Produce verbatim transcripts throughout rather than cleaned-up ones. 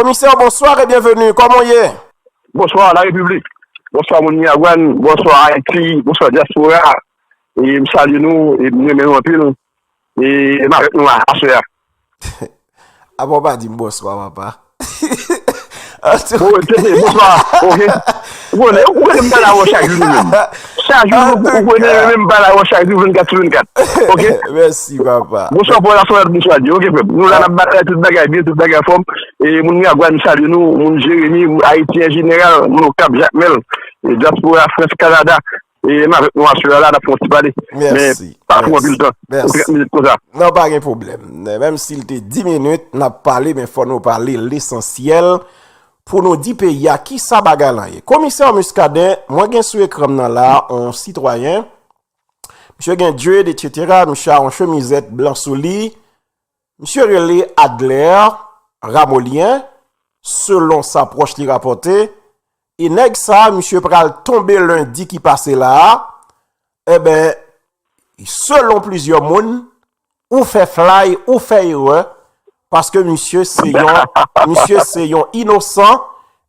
Komisè, bonswa e byenveni. Kòman w ye? Bonswa, la Repiblik. Bonswa, moun Miragwàn. Bonswa, Ayiti. Bonswa, dyaspora. E m salye nou, e m renmen nou anpil. E m avèk nou a, aswè a. Apa w pa di m bonswa, papa? Bon, tete, bonswa. Ok. Ou konnen, ou konnen m pale avè w chak jou nou menm. Chak jou, ou konnen, mwen menm m pale avè w chak jou, vennkat sou vennkat. Ok? Mèsi, papa. Bonswa pou la fè, bonswa Dye. Ok, frè m. Nou la, n ap batay, tout bagay byen, tout bagay anfòm. E moun Miragwàn, m salye nou, moun Jeremi, Ayiti an jeneral, moun Okap, Jakmèl, e dyaspora, Frans, Kanada. E m avèk nou aswè a la, n ap fè yon ti pale. Men, pa pou anpil tan. Trant minit konsa. Non, pa gen pwoblèm. Menm si l te dis minit, n ap pale, men fò nou pale lesansyèl pou nou di peyi a kisa bagay lan ye. Komisè Muscadin, mwen gen sou ekran m nan la, yon sitwayen. Misye gen dread, etsetera. Misye a yon chemizèt blan sou li. Misye rele Adler Ramolien, selon sa pwòch li rapòte. E nèg sa a, misye pral tonbe lendi ki pase la a. Enben, selon plizyè moun, ou fè flay, ou fè erè, paske misye se yon, misye se yon inosan,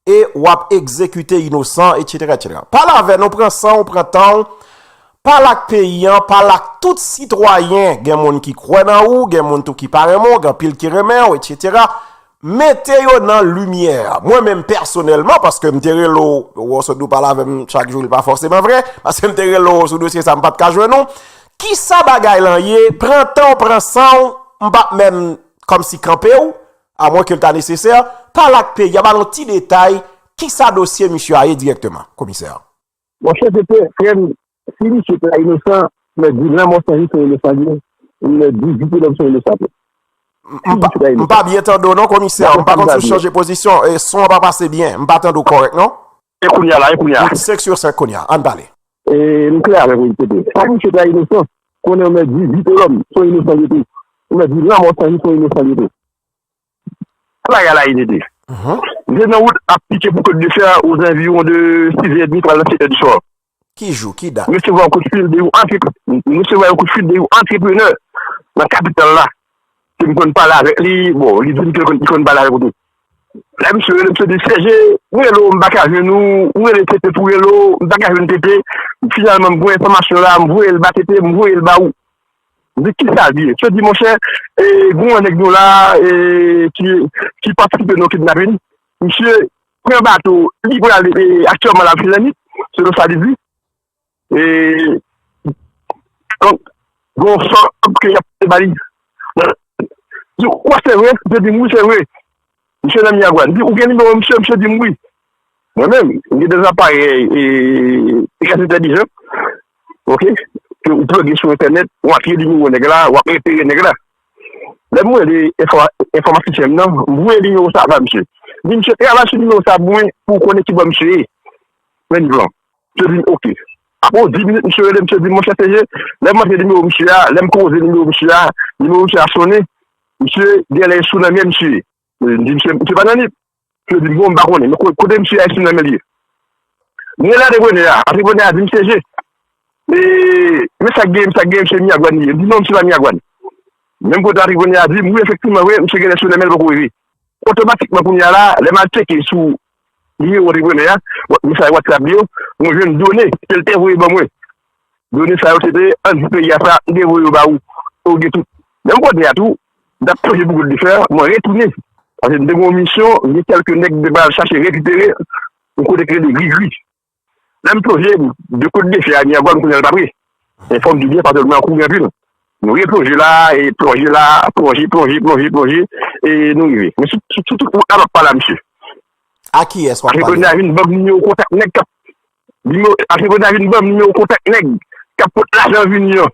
e w ap egzekite inosan, etsetera, etsetera. Pale avè nou, pran san w, pran tan w, pale ak peyi an, pale ak tout sitwayen. Gen moun ki kwè nan ou, gen moun tou ki pa renmen w, gen anpil ki renmen w, etsetera. Mete yo nan limyè. Mwen menm pèsonèlman, paske m te rele w, w sot di w pale avè m chak jou, li pa fòseman vre, paske m te rele w sou dosye sa, m pa t ka jwenn ou. Kisa bagay lan ye? Pran tan w, pran san w, m p ap menm kòmsi kanpe w, amwen ke l ta nesesè. Pale ak peyi a, ba nou ti detay, kisa dosye misye a ye dirèkteman, komisè? Monchè, tete, frè m, si misye ta inosan, m di lanmò san vi se yon inosan li ye. M di diplòm se yon inosan tou. M pa, m pa byen tande w non, komisè. M pa konn si w chanje pozisyon. E, son an pa pase byen. M pa tande w kòrèk non. E kounye a la, e kounye a? Senk sou senk kounye a. Ann pale. E, m klè avèk ou, tete. Si misye ta inosan, konnen m di diplòm se yon inosan li ye tou. M di lanmò san vi se yon inosan li ye tou. Sa bagay la ye, tete. Misye nan wout ap pike pou Côte de Fer aux environs de six heures et demie, pral nan sèt è di swa. Ki jou, ki dat? M resevwa yon kout fil de yon antrepre-, m resevwa yon kout fil de yon antreprenè nan kapital la. Ke m konn pale avèk li, bon, li di m ke l konn, li konn pale avèk ou tou. Lè misye rele, misye di, Serge, m rele w, m pa ka jwenn ou, m rele Tete pou rele w, m pa ka jwenn Tete. Finalman, m pran enfòmasyon la, m voye l ba Tete, m voye l ba ou. M di, kisa l ye? Misye di, monchè, e, gen yon nèg nou la, e, ki, ki patisipe nan kidnapin. Misye pran bato, li prale, e, aktyèlman l ap Vilènit, selon sa li di. E, donk, gen yon fanm ke y ap pale ba li. Di, ou kwè se vre? Misye di m, wi, se vre. Misye nan Miragwàn. M di, ou gen nimewo misye? Misye di m wi. Mwen menm, m gen de aparèy, e, trè entèlijan, oke, ke ou ploge sou entènèt, w ap ye nimewo nèg la, w ap repere nèg la. Lè m rele enfò-, enfòmatisyen m nan, m voye nimewo sa a ba misye. M di, misye, travay sou nimewo sa a pou mwen, pou w konnen ki bò misye ye. Men plan. Misye di m, oke. Apre yon dis minit, misye rele, misye di m, monchè Serge, lè m antre nimewo misye a, lè m koze nimewo misye a, nimewo misye a sonnen, misye genlè sou lanmè misye ye. M di, misye, misye pa nan nip. Misye di m, bon, m pa konnen, men ko-, kote misye a, si m nan men l ye. M rele antreprenè a, antreprenè a di m, Serge, e, men sa k genyen, sa k genyen, misye Miragwàn li ye. M di, non, misye pa Miragwàn. Menm kote antreprenè a di m, wi, efektivman, vre, misye genlè sou lanmè l poko rive. Otomatikman, kounye a la, lè m al tcheke sou nimewo antreprenè a, mesaj WhatsApp li yo, mwen jwenn done ke l te voye ban mwen. Done sa yo, se te ann di peyi a sa, m te voye yo ba ou. Ou gen tout. Menm kote a tou, m t ap plonje pou Côte de Fer, mwen retounen. Paske m te gen yon misyon, m gen kèlke nèg m te pral chache rekipere, yon kote k rele Grigri. Lè m plonje, de Côte de Fer a Miragwàn, kounye a l pa pre. Men fò m di byen, paske mwen an kouri anpil. Nou replonje la, e plonje la, plonje, plonje, plonje, plonje, e nou rive. Men sou, sou, sou tout wout la, m ap pale a misye. A kiyès w ap pale? Antreprenè a vin ban m nimewo kontak nèg k ap, nimewo, antreprenè a vin ban m nimewo kontak nèg k ap pot lajan vini an.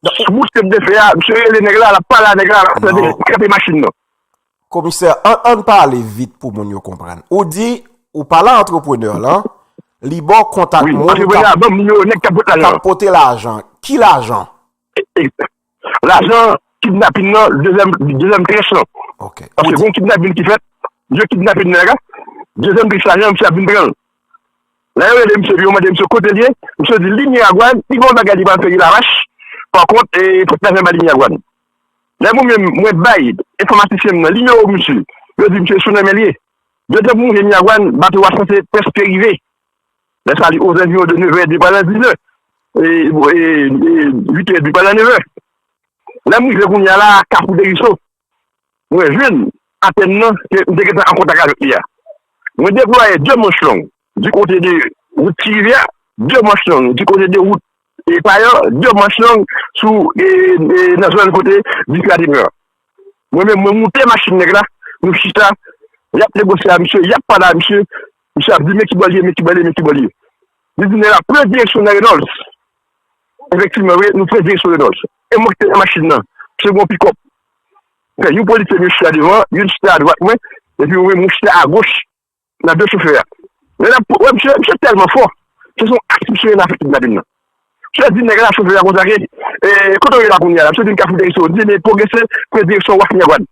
Sou wout ke m te fè a, misye rele nèg la, l ap pale a nèg la, l ap tande, kanpe machin nan. Komisè, ann, ann pale vit pou moun yo konprann. Ou di, ou pale a antreprenè lan, li ba w kontak moun k ap, k ap pote lajan. Ki lajan? Lajan kidnapin nan, dezyèm, dezyèm tranch lan. Paske gen yon kidnapin ki fèt, yo kidnape nèg la, dezyèm tranch lajan, misye ap vin pran l. Lè yo rele misye, pou yo mande misye kote l ye, misye di li Miragwàn, li gen yon bagay li pral fè Ri Lavach. Pa kont, e, pot lajan ba li Miragwàn. Lè mwen menm, mwen bay enfòmatisyen m nan nimewo misye, Yo di misye sou nan men l ye. Detan pou moute Miragwàn, bato a sanse prèske rive. Lè sa li ozanviwon de nevè, li pral nan dizè. E, e, e, uitè, li pral nan nevè. Lè m rive kounye a la, Kafou Deriso, mwen jwenn antèn nan ke m te gentan an kontak avèk li a. Mwen deplwaye de manch long du côté de wout Ti Rivyè, de manch long du côté de wout e Payò, de manch long sou, e, e, nan zòn kote dife a te pran. Mwen menm, mwen moute machin nèg la, nou chita, y ap negosye a misye, y ap pale a misye, misye ap di, men ki bò l ye, men ki bò l ye, men ki bò l ye. Li di, nèg la pran direksyon nan Reynolds. Efektivman, wi, nou pran direksyon Reynolds. E mwen ki te nan machin nan, se yon pikòp. Fè yon polisye, misye chita devan, youn chita adwat mwen, epi mwen, mwen chita agoch. Nan de chofè a. Men n ap, wè, misye, misye tèlman fò. Se son aks misye nan afè kidnapin nan. Misye di nèg la, chofè a konsa ke, e, kote w ye la kounye a la? Misye di m Kafou Deriso. Li di, men pwogrese, pran direksyon Waf Miragwàn.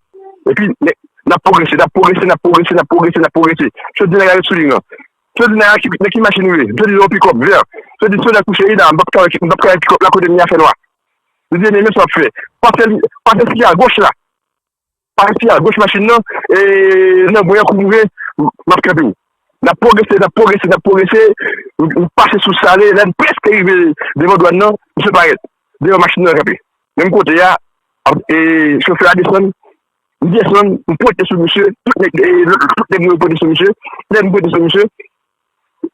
Epi, n ap pwogrese, n ap pwogrese, n ap pwogrese, n ap pwogrese, n ap pwogrese. Misye di nèg la ret sou liy lan. Misye di nèg la ki, nan ki machin ou ye? Misye di yon pikòp vè. Misye di se yon pikòp la kote m ye a fè nwa. Li di, men, men sa w ap fè. Pase, pase si agoch la. Pati agoch machin nan, e, nan mwen an kou moure, m ap kanpe w. N ap pwogrese, n ap pwogrese, n ap pwogrese, m pase sou Sale, lè m prèske rive devan dwàn nan, misye parèt. Devan machin nan kanpe. Menm kote a, ap, e, chofè a desann, m desann, m pote sou misye, tout nèg, e, tout nèg mwen yo pote sou misye, lè m pote sou misye,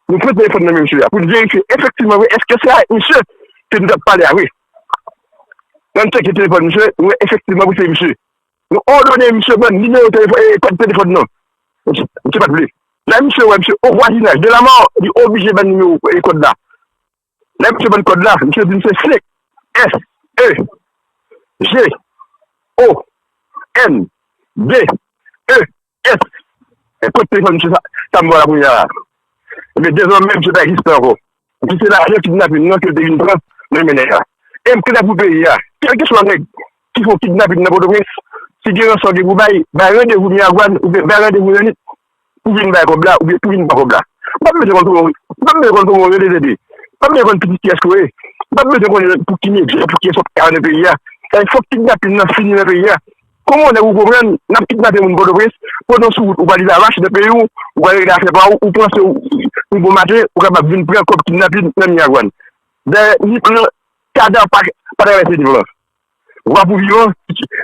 nou pran telefòn nan men misye a, pou n verifye efektivman, wi, èske se avèk misye ke nou t ap pale a, wi. Lè n tcheke telefòn misye, nou wè efektivman, wi, se misye. Nou òdone misye ban nimewo telefòn, e, kòd telefòn nan. Misye, misye pa t vle. Lè misye wè misye o vwazinaj de lanmò, li oblije ban nimewo, e, kòd la. Lè misye ban kòd la, misye di misye se S E G O N D E S. E kòd telefòn misye sa, sa m ba w la kounye a la. Ebyen, dezòmè, misye pa egziste ankò. Epi se lajan kidnapin nan ke l te vin pran nan men nèg la. E m klè pou peyi a. Kèlkeswa nèg ki fè w kidnapin nan Pòtoprens, si gen ranson gen pou bay, bay randevou Miragwàn oubyen bay randevou Nannit pou vin bay kòb la oubyen pou vin pran kòb la. M p ap bezwen konn kòman, m p ap bezwen konn kòman w rele, Zebe. M p ap bezwen konn pitit kiyès ke w ye. M p ap bezwen konnen pou ki medya, pou kiyès w ap pale nan peyi a. Sa fòk kidnapin nan fini nan peyi a. Kòman w nèg ou konprann, n ap kidnape moun Pòtoprens, pandan sou wout ou pral Lavach nan peyi w, ou pral regle afè pa w, ou panse w, yon bon maten, ou kapab vin pran kòb kidnapin nan Miragwàn. Dayè, Nip lan, kadav pa, pa travèse Nip lan. Vwa pou vivan,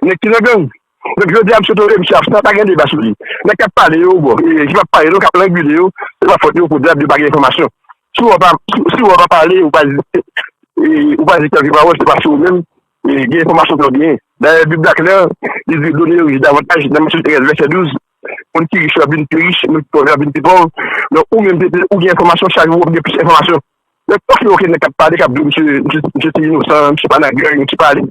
nèg ki nan gang. Donk, jodi a, misye tonbe, misye absan, pa gen deba sou li. Nèg k ap pale yo, bon, e, ki p ap pale non, k ap langwile yo, se pa fòt yo, podyab, yo pa gen enfòmasyon. Si w pa, si w pa pale, ou pa, e, ou pa di kèlke pawòl, se paske ou menm, e, gen enfòmasyon ke w genyen. Dayè, Bib la klè, li di, done yo rich davantaj, nan Matye trèz, vèsè douz, moun ki rich yo ap vin pi rich, moun ki pòv yo ap vin pi pòv. Donk, ou menm, P P, ou gen enfòmasyon, chak jou w ap gen plis enfòmasyon. Donk, ok, ok, nèg k ap pale, k ap di, misye, misye, misye se inosan, misye pa nan gang, misye pale.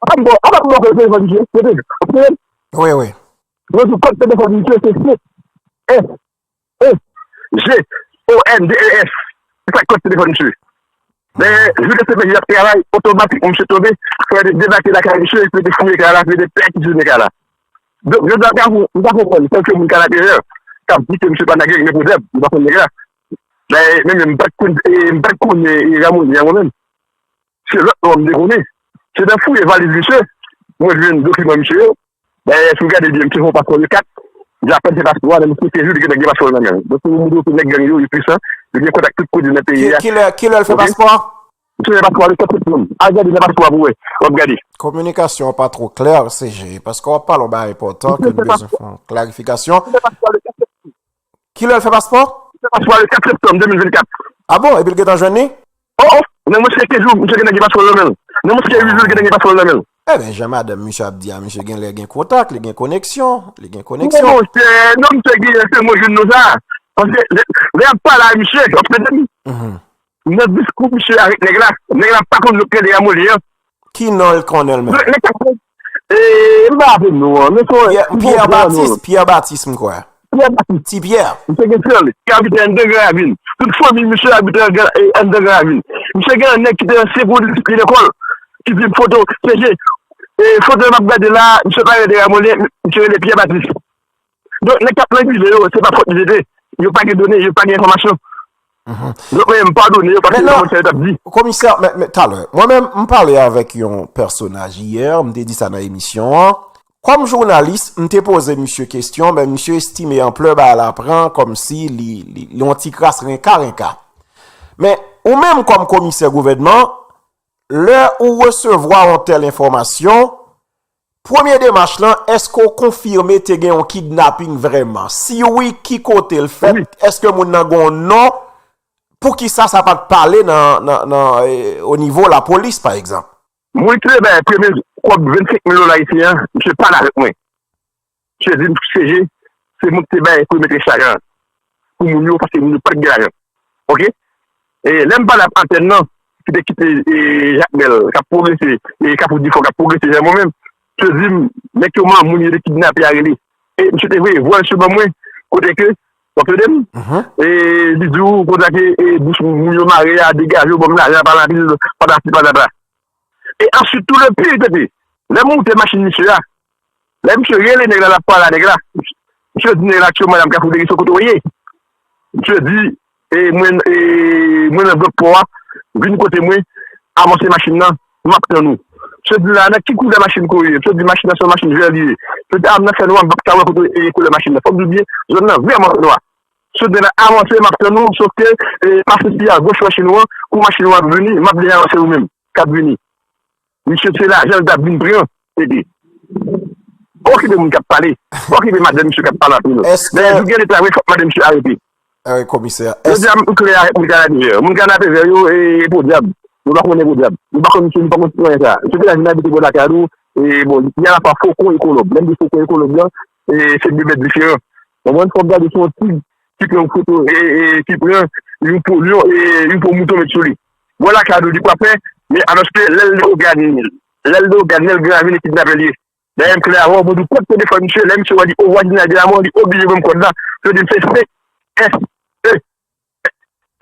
Anba m bò, anba m bò, kòd telefòn misye, kote, ok? Wi, wi. Mwen di kòd telefòn misye, se S E G O N D E S. Se sa kòd telefòn misye. Men, jou de semèn, y ap travay, otomatikman, misye tonbe, fè de debake lakay misye, epi te fouye kay la, epi te pèkizine kay la. Donk, jodi a, m pa konprann, kèlke moun ka nan erè, k ap di ke misye pa nan gang, men podyab, m pa konn nèg la. Men, men, men, m pa t konn, e, m pa t konn, e, Ramoni a mwen menm. Se lòt non m te konnen. Se nan fouye valiz misye, mwen jwenn dokiman misye yo. Dayè, si w gade byen, misye fè yon paspò de kat. Li apèn fè paspò a, nan misye kenz jou, li gentan gen paspò nan men l. Donk, se yon moun ki nèg gang yo, yo pwisan, yo gen kontak tout kote nan peyi a. Kilè, kilè l fè paspò a? Misye fè paspò a le kat septanm. Al gade nan paspò a pou w wè. W ap gade. Kominikasyon an pa twò klè, C G, paske w ap pale yon bagay enpòtan ke n bezwen fè yon klarifikasyon. Kilè l fè paspò? Li fè paspò a le kat septanm de mil vennkat. A bon? Epi l gentan jwenn li? O, o! Nan mwens ke kenz jou, misye gentan gen paspò l nan men l. Nan mwens ke uit jou, l gentan gen paspò l nan men l. Ebyen, jan madanm misye ap di a, misye genlè gen kontak, li gen koneksyon, li gen koneksyon. Non, monchè, non, misye genyen, se mwen jwenn non sa. Paske lè, lè y ap pale a misye, w ap tande m? Mhm. Nan diskou misye avèk nèg la, nèg la pa konn lòt ke de Ramolyen an. Ki non l konnen l menm? Nèg sa, e, m pa raple non an, men se Pierre, Pierre Baptiste, Pierre Baptiste, m kwè. Pierre Baptiste. Ti Pierre. Misye gen frè li ki abite anndan Gran Ravin. Tout fanmi misye abite anndan Gran Ravin. Misye gen yon nèg ki te ansyen pwodui lekòl ki di m foto, C G, e, foto m ap gade la, misye pa rele Ramolyen, misye rele Pierre Baptiste. Donk, nèg k ap langwile yo, se pa fòt yo te. Yo pa gen done, yo pa gen enfòmasyon. Mhm. Donk, mwen, m padone yo paske yo pa konn sa yo t ap di. Komisè, men, men, talè, mwen menm, m pale avèk yon pèsonaj yè, m te di sa nan emisyon an. Kòm jounalis, m te poze misye kesyon, men misye estime anplè bagay la pran kòmsi li, li, li yon ti kras renka renka. Men, ou menm kòm komisè gouvènman, lè ou resevwa yon tèl enfòmasyon, premye demach lan, èske w konfime te gen yon kidnaping vrèman? Si wi, ki kote l fèt? Wi. Èske moun nan gen yon non? Poukisa sa pa t pale nan, nan, nan, eh, o nivo lapolis, pa egzanp? Moun ki te bay premye kòb vennsenk mil dola ayisyen an, misye pale avèk mwen. Misye di m, C G, se mwen ki te bay premye tchaj la pou moun yo, paske moun yo pa t gen lajan. Oke? E lè m pale ak antèn nan, ki te kite, e, Jakmèl, k ap pwogrese, e Kafou Difò, k ap pwogrese, jan mwen menm, misye di m, nèg yo manman moun yo te kidnape a rele. E misye te voye vwal sou ban mwen, kote ke, w ap tande m? Mhm. E li di w, konsa ke, e, bouch moun yo mare a, degaje w, ban m lajan, pale anpil, patati patata. E answit, tou le pire, tande, lè m moute machin misye a, lè misye rele nèg la, l ap pale a nèg la, misye di nèg la, "Aksyon, madanm Kafou Deriso, kote w ye?" Misye di, "E mwen, e mwen nan vlòt pò a, vin kote mwen, avanse machin nan, m ap tann ou." Misye di, "La, nan ki koulè machin ke w ye?" Misye di, "Machin nan se yon machin vè li ye." Misye di, "A, m nan fènwa, m p ap ka wè kote, e, koulè machin nan." Fò m di w byen, zòn nan vrèman fènwa. Misye di, "Avanse, m ap tann ou, sòf ke, e, pase si a goch machin ou an, kou machin ou an ap vini, m ap deja avanse ou menm, k ap vini." Misye se lajan l t ap vin pran, tande. Okipe moun k ap pale. Okipe madanm misye k ap pale anpil. Èske Lè jou gen leta vre, fòk madanm misye arete. Wi, komisè. Jodi a, m klè avèk moun Kanapevè. Moun Kanapevè yo, e, e podyab. Nou pa konnen podyab. Nou pa konn misye, nou pa konn sitwayen sa. Misye te la vin abite bò lakay nou, e, bon, li alafwa fokon e kolonb. Lè m di fokon e kolonb lan, e, se de bèt diferan. Konprann? Fòk gade se yon tig ki pran yon foto, e, e, ki pran yon po lyon, e, yon po mouton met sou li. Bò lakay nou, li pa pè, men alòske lè l Leyogàn, lè l Leyogàn, lè l Gran Ravin, e kidnapè l ye. Dayè m klè avè w, mwen di w kòd te defann misye, lè misye wè li o vwazinaj de lamò, li oblije ban m kòd la. Misye di m se senk S E,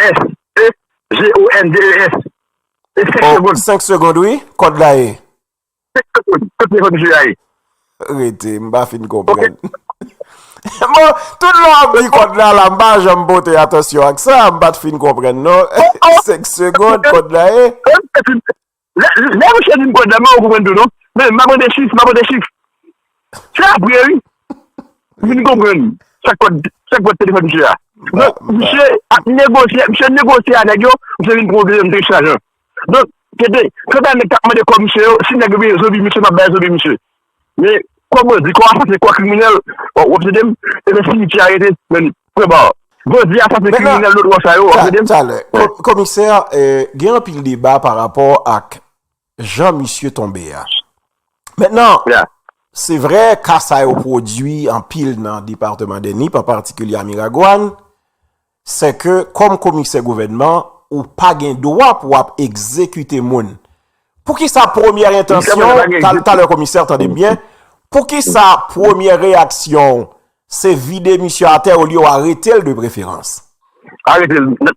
S E G O N D E S. E senk Oh, segonn. Senk segonn, wi, kòd la ye. Senk segonn, kòd te defann misye a ye. Rete, m pa fin konprann. Bon, tout lè w ap di kòd la, la, m pa janm pote atansyon ak sa, m pa t fin konprann, non. Senk segonn, kòd la ye. Lè, lè misye di m kòd la, m pa konprann tou, non. Men, m ap mande chif, m ap mande chif. Se apre, wi. M vin konprann sa kòd, sa kòd telefòn misye a. Donk, misye ap negosye, misye negosye a nèg yo, misye vin pran dezyenm tchaj lan. Donk, tande, kanta nèg k ap mande kòb misye yo, si nèg yo bezwen zonbi misye, m ap bay zonbi misye. Men, kòm yo di, kò asasen, kò kriminèl, w ap tande m, ebyen, si misye arete, men, pwen ba. Bandi, asasen, kriminèl, lòt wòch sa yo, w ap tande m. Talè, komisè, eh, gen anpil deba pa rapò ak jan misye tonbe a. Mentnan, se vre, ka sa yo pwodui anpil nan depatman de Nip, an patikilye a Miragwàn, se ke kòm komisè gouvènman, ou pa gen dwa pou w ap egzekite moun. Poukisa premyè entansyon, talè komisè, tande m byen, poukisa premyè reyaksyon w se vide misye atè olye w arete l de preferans? Arete l. Nan,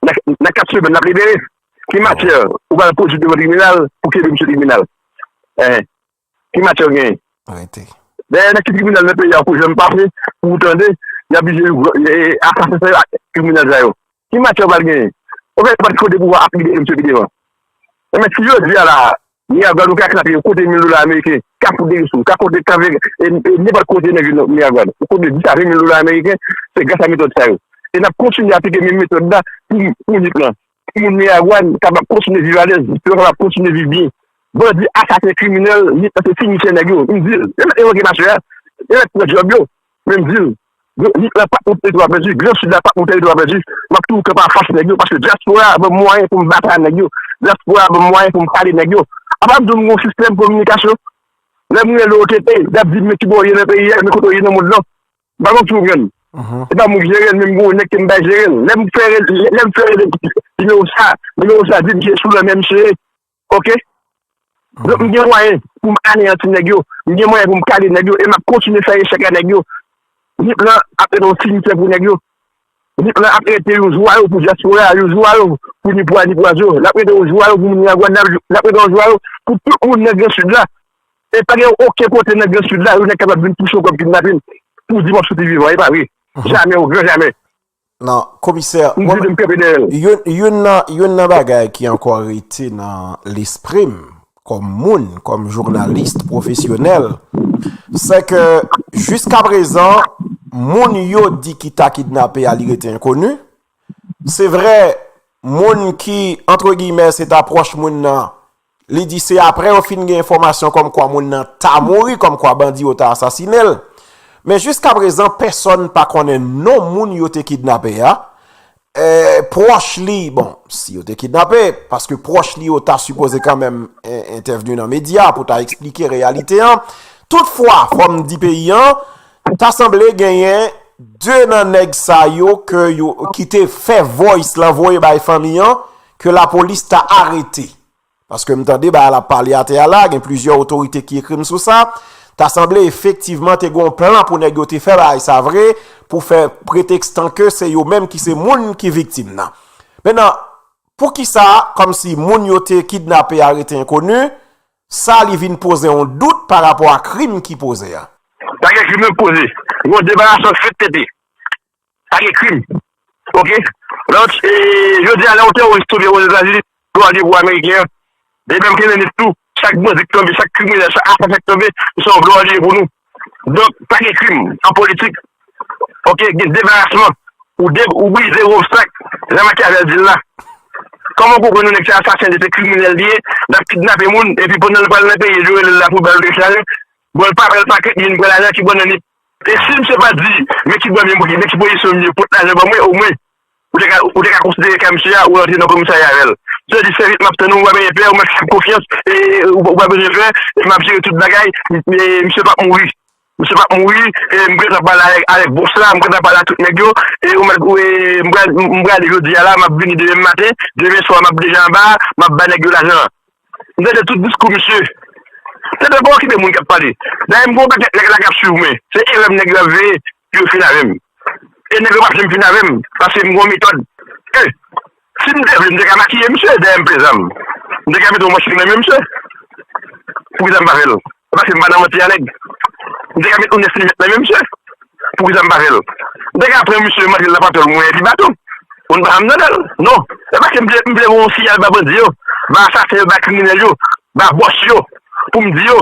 nan, nan kat semèn, n ap libere. Ki matyè ou pral pwodui devan tribinal pou kenbe misye tribinal? Ki matyè w genyen? Dayè, nan ki tribinal nan peyi a ou janm pase pou w tande y ap jije asasen sa yo ak kriminèl sa yo? Ki matyè w pral genyen? Ou fè pati kote pouvwa ap libere misye pi devan. Enben, si jodi a la, Miragwàn ou ka kidnape yo, kote mil dola ameriken, ka fout de sou, ka kote kanpe, e, e nenpòt kote nèg yo nan Miragwàn. Ou kote dis a ven mil dola ameriken, se gras a metòd sa yo. E n ap kontinye aplike menm metòd la pou, pou Nip lan. Pou moun Miragwàn kapab kontinye viv alèz, pou yo kapab kontinye viv byen. Bandi, asasen, kriminèl, Nip lan se simityè nèg yo. M di l, yo mèt revoke mache a, yo mèt pran djòb yo. Men m di l, Nip lan pa t yon teritwa pèdi, Gran Sid la pa t yon teritwa pèdi. M ap toujou kanpe anfas nèg yo, paske dyaspora a ban m mwayen pou m batay nèg yo. Dyaspora a ban m mwayen pou m pale nèg yo. Apa m di w m gen yon sistèm kominikasyon? Lè m rele O T P, y ap di m men kibò w ye nan peyi a, men kote w ye nan mond lan. M pa konn si w konprann. E pa mwen ki jere l, men m gen yon nèg ke m bay jere l. Lè m fè rele, lè m fè rele nimewo sa, nimewo sa di m se sou lanmè misye ye. Oke? Donk, m gen mwayen pou m aneyanti nèg yo. M gen mwayen pou m kale nèg yo. E m ap kontinye fè echèk a nèg yo. Nip lan ap rete yon simityè pou nèg yo. Nip lan ap rete yon zwayo pou dyaspora, yon zwayo pou Nipwa, Nipwaz yo. L ap rete yon zwayo pou moun Miragwàn, l ap, l ap rete yon zwayo pou tout moun nan Gran Sid la. E pa gen okenn kote nan Gran Sid la, yon nèg kapab vin pouse yon kòb kidnapin pou di m ap soti vivan. E pa vre. Jamè, o gran jamè. Non, komisè, m di w, m kanpe dèyè l. Youn, youn nan, youn nan bagay ki ankò rete nan lespri m, kòm moun, kòm jounalis pwofesyonèl, Se ke jiska prezan, moun yo di ki ta kidnape a, li rete enkoni. Se vre, moun ki, antre giyimè, se ta pwòch moun nan, li di se apre yo fin gen enfòmasyon kòmkwa moun nan ta mouri, kòmkwa bandi yo ta asasine l. Men jiska prezan, pèsonn pa konnen non moun yo te kidnape a. Eh, pwòch li, bon, si yo te kidnape, paske pwòch li yo ta sipoze kanmenm en- entèvni nan medya pou ta eksplike reyalite an. Toutfwa, fò m di peyi an, ta sanble genyen de nan nèg sa yo ke yo ki te fè voice lan voye bay fanmi an, ke lapolis ta arete. Paske m tande bagay la ap pale atè a la, gen plizyè otorite ki ekri m sou sa. Ta sanble efektivman te gen yon plan pou nèg yo te fè bagay sa vre, pou fè pretèks tan ke se yo menm ki se moun ki viktim nan. Mentnan, poukisa, kòmsi moun yo te kidnape a rete enkoni, sa li vin poze yon dout pa rapò a krim ki poze a? Pa gen krim menm poze. Yon debarasyon fèt tete. Pa gen krim. Oke? Lòt, e, jodi a, lè yon teworis tonbe Ozetazini, glwa li pou Ameriken an. E menm Kenèt tou, chak bandi k tonbe, chak kriminèl, chak asasen k tonbe, se yon glwa li pou nou. Donk, pa gen krim an politik. Oke? Gen debarasman. Ou, de, ou brize yon obstak. Jan Machiavel di l la. Kòman w konprann yon nèg se asasen, se kriminèl li ye, l ap kidnape moun, epi pandan l pral nan peyi l, yo rele l la pou ba l deklare, bon, l pa pral pakèt, li vin pran lajan ki bò nan li. E si misye pa di, men ki bò m ye, men ki pozisyon m ye, pot lajan ban mwen, omwen, ou te ka, ou te ka konsidere ka misye a, ou rantre nan komisarya avè l. Misye di, sèvis m ap tann ou, ou pa bezwen pè, ou mèt fè m konfyans, e ou, ou pa bezwen pè, e m ap jere tout bagay, e misye p ap mouri. Misye p ap mouri, e m gentan pale avèk, avèk bòs la, m gentan pale ak tout nèg yo, e ou mèt, e m pral, m pral jodi a la, m ap vini demen maten, demen swa m ap deja anba, m ap ba nèg yo lajan an. M tande tout diskou misye. Tande pa okipe moun k ap pale. Dayè m gen yon pakèt nèg la k ap swiv mwen. Se erè m nèg yo ap veye pou yo fin avè m. E nèg yo p ap janm fin avè m, paske m gen yon metòd. E, si m te vle, m te ka makiye misye dèyè m plen zam. M te ka mete yon manch nan men misye. Poukisa m pa fè l? Paske m pa nan manti a nèg. M te ka mete yon nèf milimèt nan men misye. Poukisa m pa fè l? M te ka pran misye, m antre nan pantòl mwen epi baton. Moun pa janm tande l. Non. E paske m vle, m vle voye yon siyal ba bandi yo, ba asasen yo, ba kriminèl yo, ba bòs yo, pou m di yo,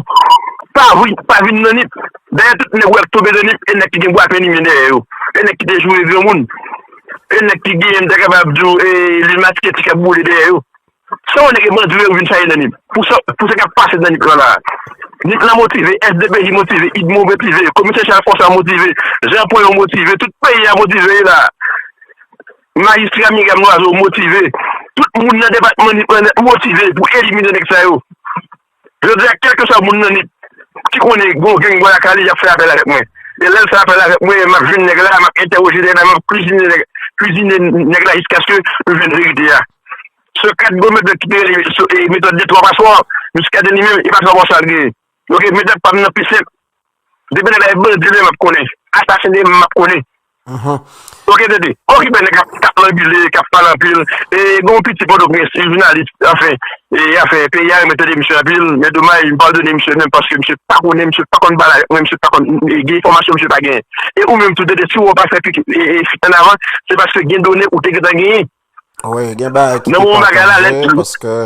pa vin, pa vin nan Nip. Dayè tout nèg ou wè k tonbe nan Nip, e nèg ki gen bwapen limyè dèyè yo. E nèg ki te joure granmoun. E nèg ki gen, m ta kapab di w, e, lil maske ti k ap boule dèyè yo. Se yon nèg bandi yo vin chache nan Nip. Pou sa, pou sa k ap pase nan Nip lan la. Nip lan motive, S D P J motive, Idmo motive, Komisè Chal Fòsa motive, Jan Pwen yo motive, tout peyi a motive la. Majistra Miram Lwazo motive. Tout moun nan depatman Nip lan nèt motive pou elimine nèg sa yo. Jodi a, kèlkeswa moun nan Nip ki konnen gon gang bò lakay li, y ap fè apèl avèk mwen. E lè l fè apèl avèk mwen, m ap jwenn nèg la, m ap entèwoje nèg la, m ap kwizine nèg, kwizine nèg la jiskaske nou jwenn verite a. Se kat gwo medam ki te rele, e, metòd de twa paswa, Muscadin li menm, e pa twa paswa l genyen. Oke, metòd pa m nan pi senp. Depi nan bagay bandi li menm m ap konnen. Asasen li menm m ap konnen. Oke, tande. Okipe nèg k ap, k ap lanbile, k ap pale anpil. E, gen yon piti Pòtoprens, yon jounalis, anfen, e, anfen, peyi a renmen tande misye anpil, men domaj, m padone misye menm paske misye pa konnen, misye pa konn pale avèk mwen, misye pa konn, e, gen enfòmasyon misye pa genyen. E ou menm tou, tande, si w wè w pa fè pik, e, e, fit ann avan, se paske gen done ou te gentan genyen. Wi, gen bagay ki te pataje, paske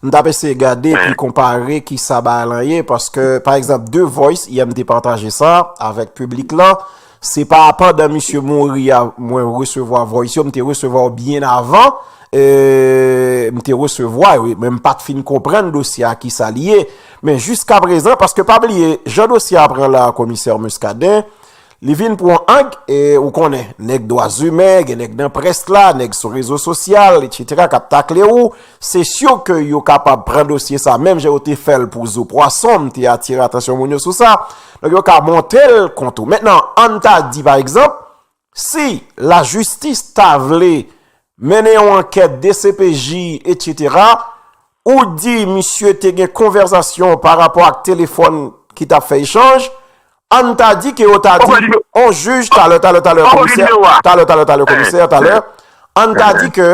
m t ap eseye gade epi konpare kisa bagay lan ye, paske, pa egzanp, The Voice, yè m te pataje sa avèk piblik lan, se pa pandan misye mouri a, mwen resevwa voice yo, m te resevwa yo byen avan, e, m te resevwa yo, men m pa t fin konprann dosye a kisa li ye. Men jiska prezan, paske pa bliye, jan dosye a pran la, Komisè Muscadin, li vin pran ang, e ou konnen, nèg dwa imen, gen nèg nan près la, nèg sou rezo sosyal, etsetera, k ap takle ou, se si ke yo kapab pran dosye sa, menm jan yo te fè l pou Zo Pwason, m te atire atansyon moun yo sou sa. Donk, yo ka monte l kont ou. Mentnan, ann ta di, pa egzanp, si lajistis ta vle mennen yon ankèt D C P J, etsetera, ou di misye te gen konvèsasyon pa rapò ak telefòn ki t ap fè echanj, ann ta di ke yo ta di, on jij, talè, talè, talè, komisè, talè, talè, talè, komisè, talè, ann ta di ke,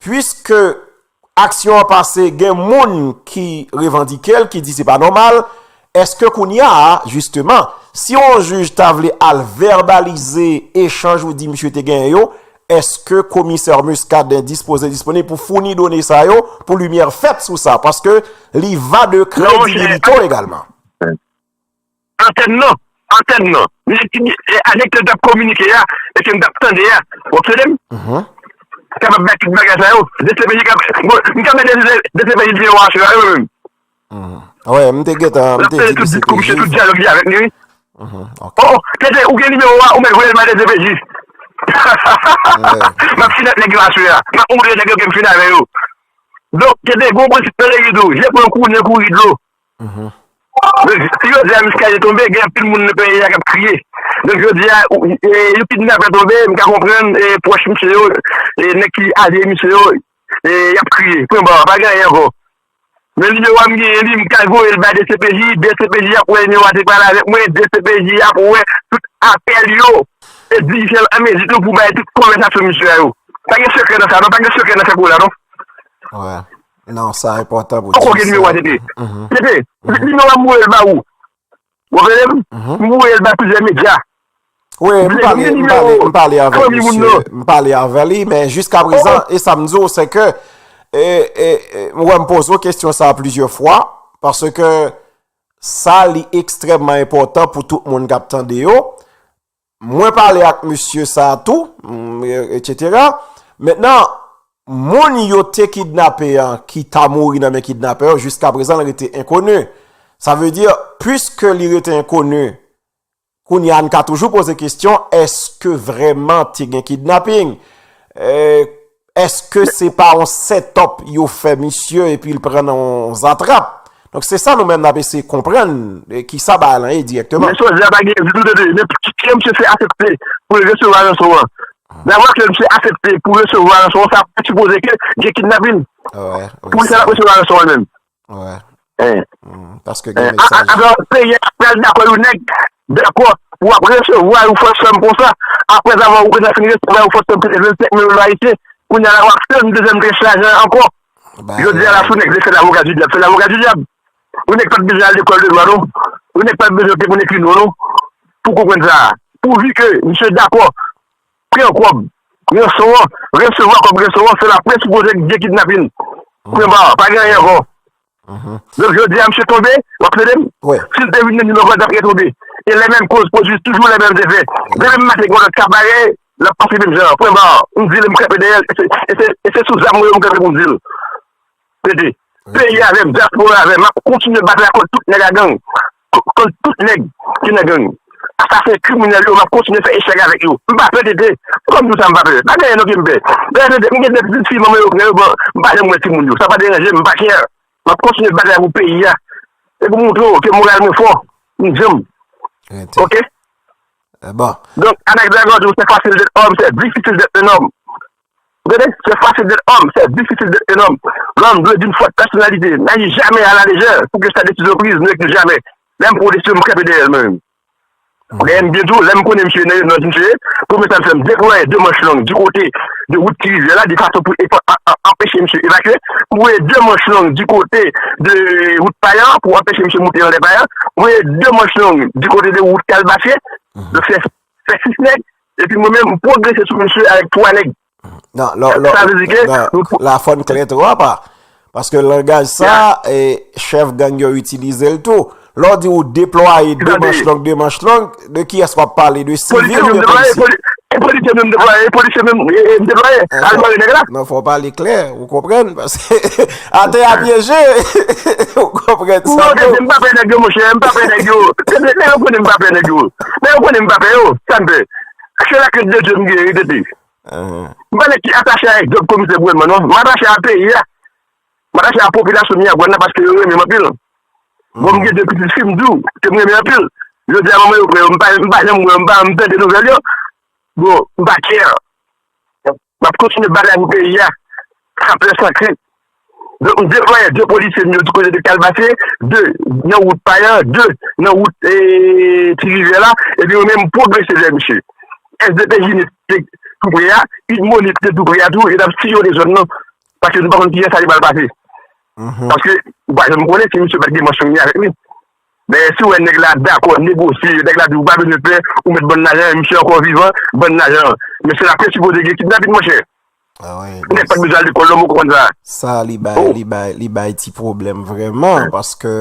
piske aksyon an pase, gen moun ki revandike l, ki di se pa nòmal, èske kounye a, jisteman, si yon jij ta vle al vèbalize echanj ou di misye te genyen yo, èske komisè Muscadin dispoze disponib pou founi done sa yo, pou limyè fèt sou sa? Paske li va de kredibilite w egalman. antèn nan, antèn nan. Nèg ki, e, a nèg ke l t ap kominike a, e ke m t ap tande a. W ap tande m? Kapab bay tout bagay sa yo. D C P J kab, bon, m ka mande D C P J nimewo a sou la, wi, wi. Wi, m te gentan, m te di D C P J. Misye tout dyalòg li avèk li, wi. Oh, tete, ou gen nimewo a, ou mèt voye l bay D C P J. M ap fini ak nèg yo aswè a. M ap montre nèg yo ke m fini avè yo. Donk, tete, gon prensip nan legliz tou. Je pran kou, nen kouri dlo. Si yo di a Muscadin tonbe, gen anpil moun nan peyi a k ap kriye. Donk, jodi a, yo kidnapè tonbe, m ka konprann, e, pwòch misye yo, e, nèg ki alye misye yo, e, y ap kriye. Pwen ba, pa gen anyen ankò. Men nimewo a m genyen li, m ka voye l bay D C P J, D C P J ap wè nimewo a te pale avèk mwen, D C P J ap wè tout apèl yo. E di fè l anmezi tou pou bay tout konvèsasyon misye a yo. Pa gen sekrè nan sa, non, pa gen sekrè nan sa kou la, non. Wi. Non, sa enpòtan pou di. Poko gen nimewo a, Tete. Tete, nimewo a m voye l ba ou. Ou konprann m? M voye l bay plizyè medya. Wi, m pale, m pale, m pale avèk misye, m pale avè li, men jiska prezan, e sa m di w, se ke, e, e, e, m wè m poze w kesyon sa a plizyè fwa, paske sa li ekstrèmman enpòtan pou tout moun k ap tande yo. Mwen pale ak mesye sa a tou, mm, e- etsetera. Mentnan, moun yo te kidnape an, ki ta mouri nan men kidnapè yo, jiska prezan l rete enkoni. Sa vle di, piske li rete enkoni, kounye a n ka toujou poze kesyon, èske vrèman te gen kidnaping? E, Èske se pa yon set up yo fè misye epi l pran nan yon zatrap? Donk se sa nou menm n ap eseye konprann, e, kisa bagay lan ye dirèkteman. Men sòlda pa gen ditou tande, men kiyè misye fè asepte pou l resevwa ranson an? Nan mwa ke misye asepte pou resevwa ranson an, sa presipoze ke gen kidnapin. Poukisa l ap resevwa ranson an menm? Paske gen mesaj. Atò, peyi a pral dakò yon nèg dakò pou ap resevwa yon fòs sòm konsa. Aprèzavwa ou gentan fin resevwa yon fòs sòm ki te vennsenk mil dola ayisyen, kounye a la w ap tann dezyèm tranch lajan an ankò. Jodi a la, sou nèg se fè lavoka di dyab, fè lavoka di dyab. Yon nèg pa t bezwen al lekòl de dwa non. Yon nèg pa t bezwen te konn ekri non non. Pou konprann sa a. Pouvi ke misye dakò pran kòb ranson an, resevwa kòb ranson an, se la presipoze gen kidnapin. Pwen ba, pa gen anyen ankò. Donk jodi a misye tonbe, w ap tande m? Si l te vin nan Nil ankò, l t ap retonbe. E lè menm koz pwodui toujou lè menm zefè. Demen m maten gen yon lòt ka parèy, l ap pase menm jan an. Pwen ba, m di l m kanpe dèyè l, e se, e se, e se sou zam mwen yo m kanpe pou m di l. Tete. Peyi avè m, dyaspora avè m, m ap kontinye batay kont tout nèg a gang. Kont tout nèg ki nan gang. Asasen, kriminèl yo, m ap kontinye fè echèk avèk yo. M pa pè tete. Kòm di w sa m pa pè. Pa gen anyen non ke m pè. Dayè tete, m gen de pitit fi manman yo pran yo ban, m pa janm wè timoun yo. Sa pa deranje m, m pa care. M ap kontinye batay pou peyi a. E pou montre w ke moral mwen fò, m djanm. Oke? Donk, avèk Dragon di w, c'est facile d'être homme, c'est difficile d'être un homme. Ou tande? C'est facile d'être homme, c'est difficile d'être un homme. L'homme doit être d'une forte personnalité, n'agit jamais à la légère pour que sa décision prise ne recule jamais. Lè m pran yon desizyon, m kanpe dèyè l mwen menm. Ou genyen m byen tou, lè m konnen misye nan rezidans misye ye, premye sa m fè, m deplwaye de manch long di kote de wout Ti Rivyè la, de fason pou anpeche misye evakye. M voye de manch long di kote de wout Payan pou anpeche misye moute anlè Payan. M voye de manch long di kote de wout Kalbasye. Donk, se fè sis nèg, epi mwen menm, m pwogrese sou misye avèk twa nèg. Non, lè, lè, lè, la fòn klè twòp, a. Paske langaj sa, e, chèf gang yo itilize l tou. Lè w di ou deplwaye de manch long, de manch long, de kiyès w ap pale? De sivil oubyen polisye? E polisye menm deplwaye, e polisye menm, e, e, m deplwaye. Al mare nèg la. Non, fò w pale klè, ou konprann? Paske atè a pyeje. Ou konprann sa tou? M pa pè nèg yo, monchè, m pa pè nèg yo. Nèg yo konnen m pa pè nèg yo. Nèg yo konnen m pa pè yo. Sa m fè? Se la crainte de Dieu m genyen, tete. M pa nèg ki atache a djòb komisè gouvènman non. M atache a peyi a. M atache a popilasyon Miragwàn nan paske yo renmen m anpil. Bon, m gen de pitit fi, m di w, ke m renmen anpil. Jodi a manman yo pran yo, m pa, m pa janm wè yo, m pa janm tande nouvèl yo. Bon, m pa care. M ap kontinye batay pou peyi a. San pè, san krent. Donk, m deplwaye de polisye m yo di kote de Kalbasye, de nan wout Payan, de nan wout, e, Ti Rivyè la, epi mwen menm m pwogrese vè misye. S D P J te tou pre a, UDMONUT te tou pre a tou, yo t ap siyone zòn nan. Paske nou pa konn kiyès sa ki pral pase. Paske, ou pa janm konnen si misye pa t gen manch long li avèk li. Men si w wè nèg la dakò negosye, nèg la di ou pa bezwen pè, ou mèt bann lajan, misye ankò vivan, bann lajan an. Men se la presipoze gen kidnapin, monchè. Ah ouais, nèg pa t bezwen al lekòl non, ou konprann sa? Sa li bay, li bay, li bay ti pwoblèm vrèman, paske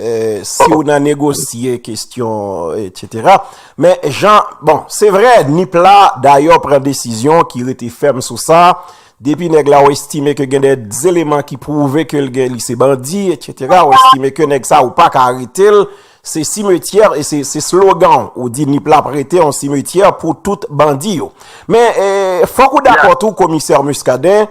eh, si ou nan negosye kesyon, etsetera. Men jan, bon, se vre, Nip la dayè pran desizyon ki rete fèm sou sa. Depi nèg la ou estime ke gen de eleman ki pwouve ke l gen li se bandi, etsetera. Ou estime ke nèg sa ou pa ka arete l, se simetyè, e se, se slogan ou di Nip la ap rete yon simetyè pou tout bandi yo. Men eh, fòk ou dakò tou, komisè Muscadin,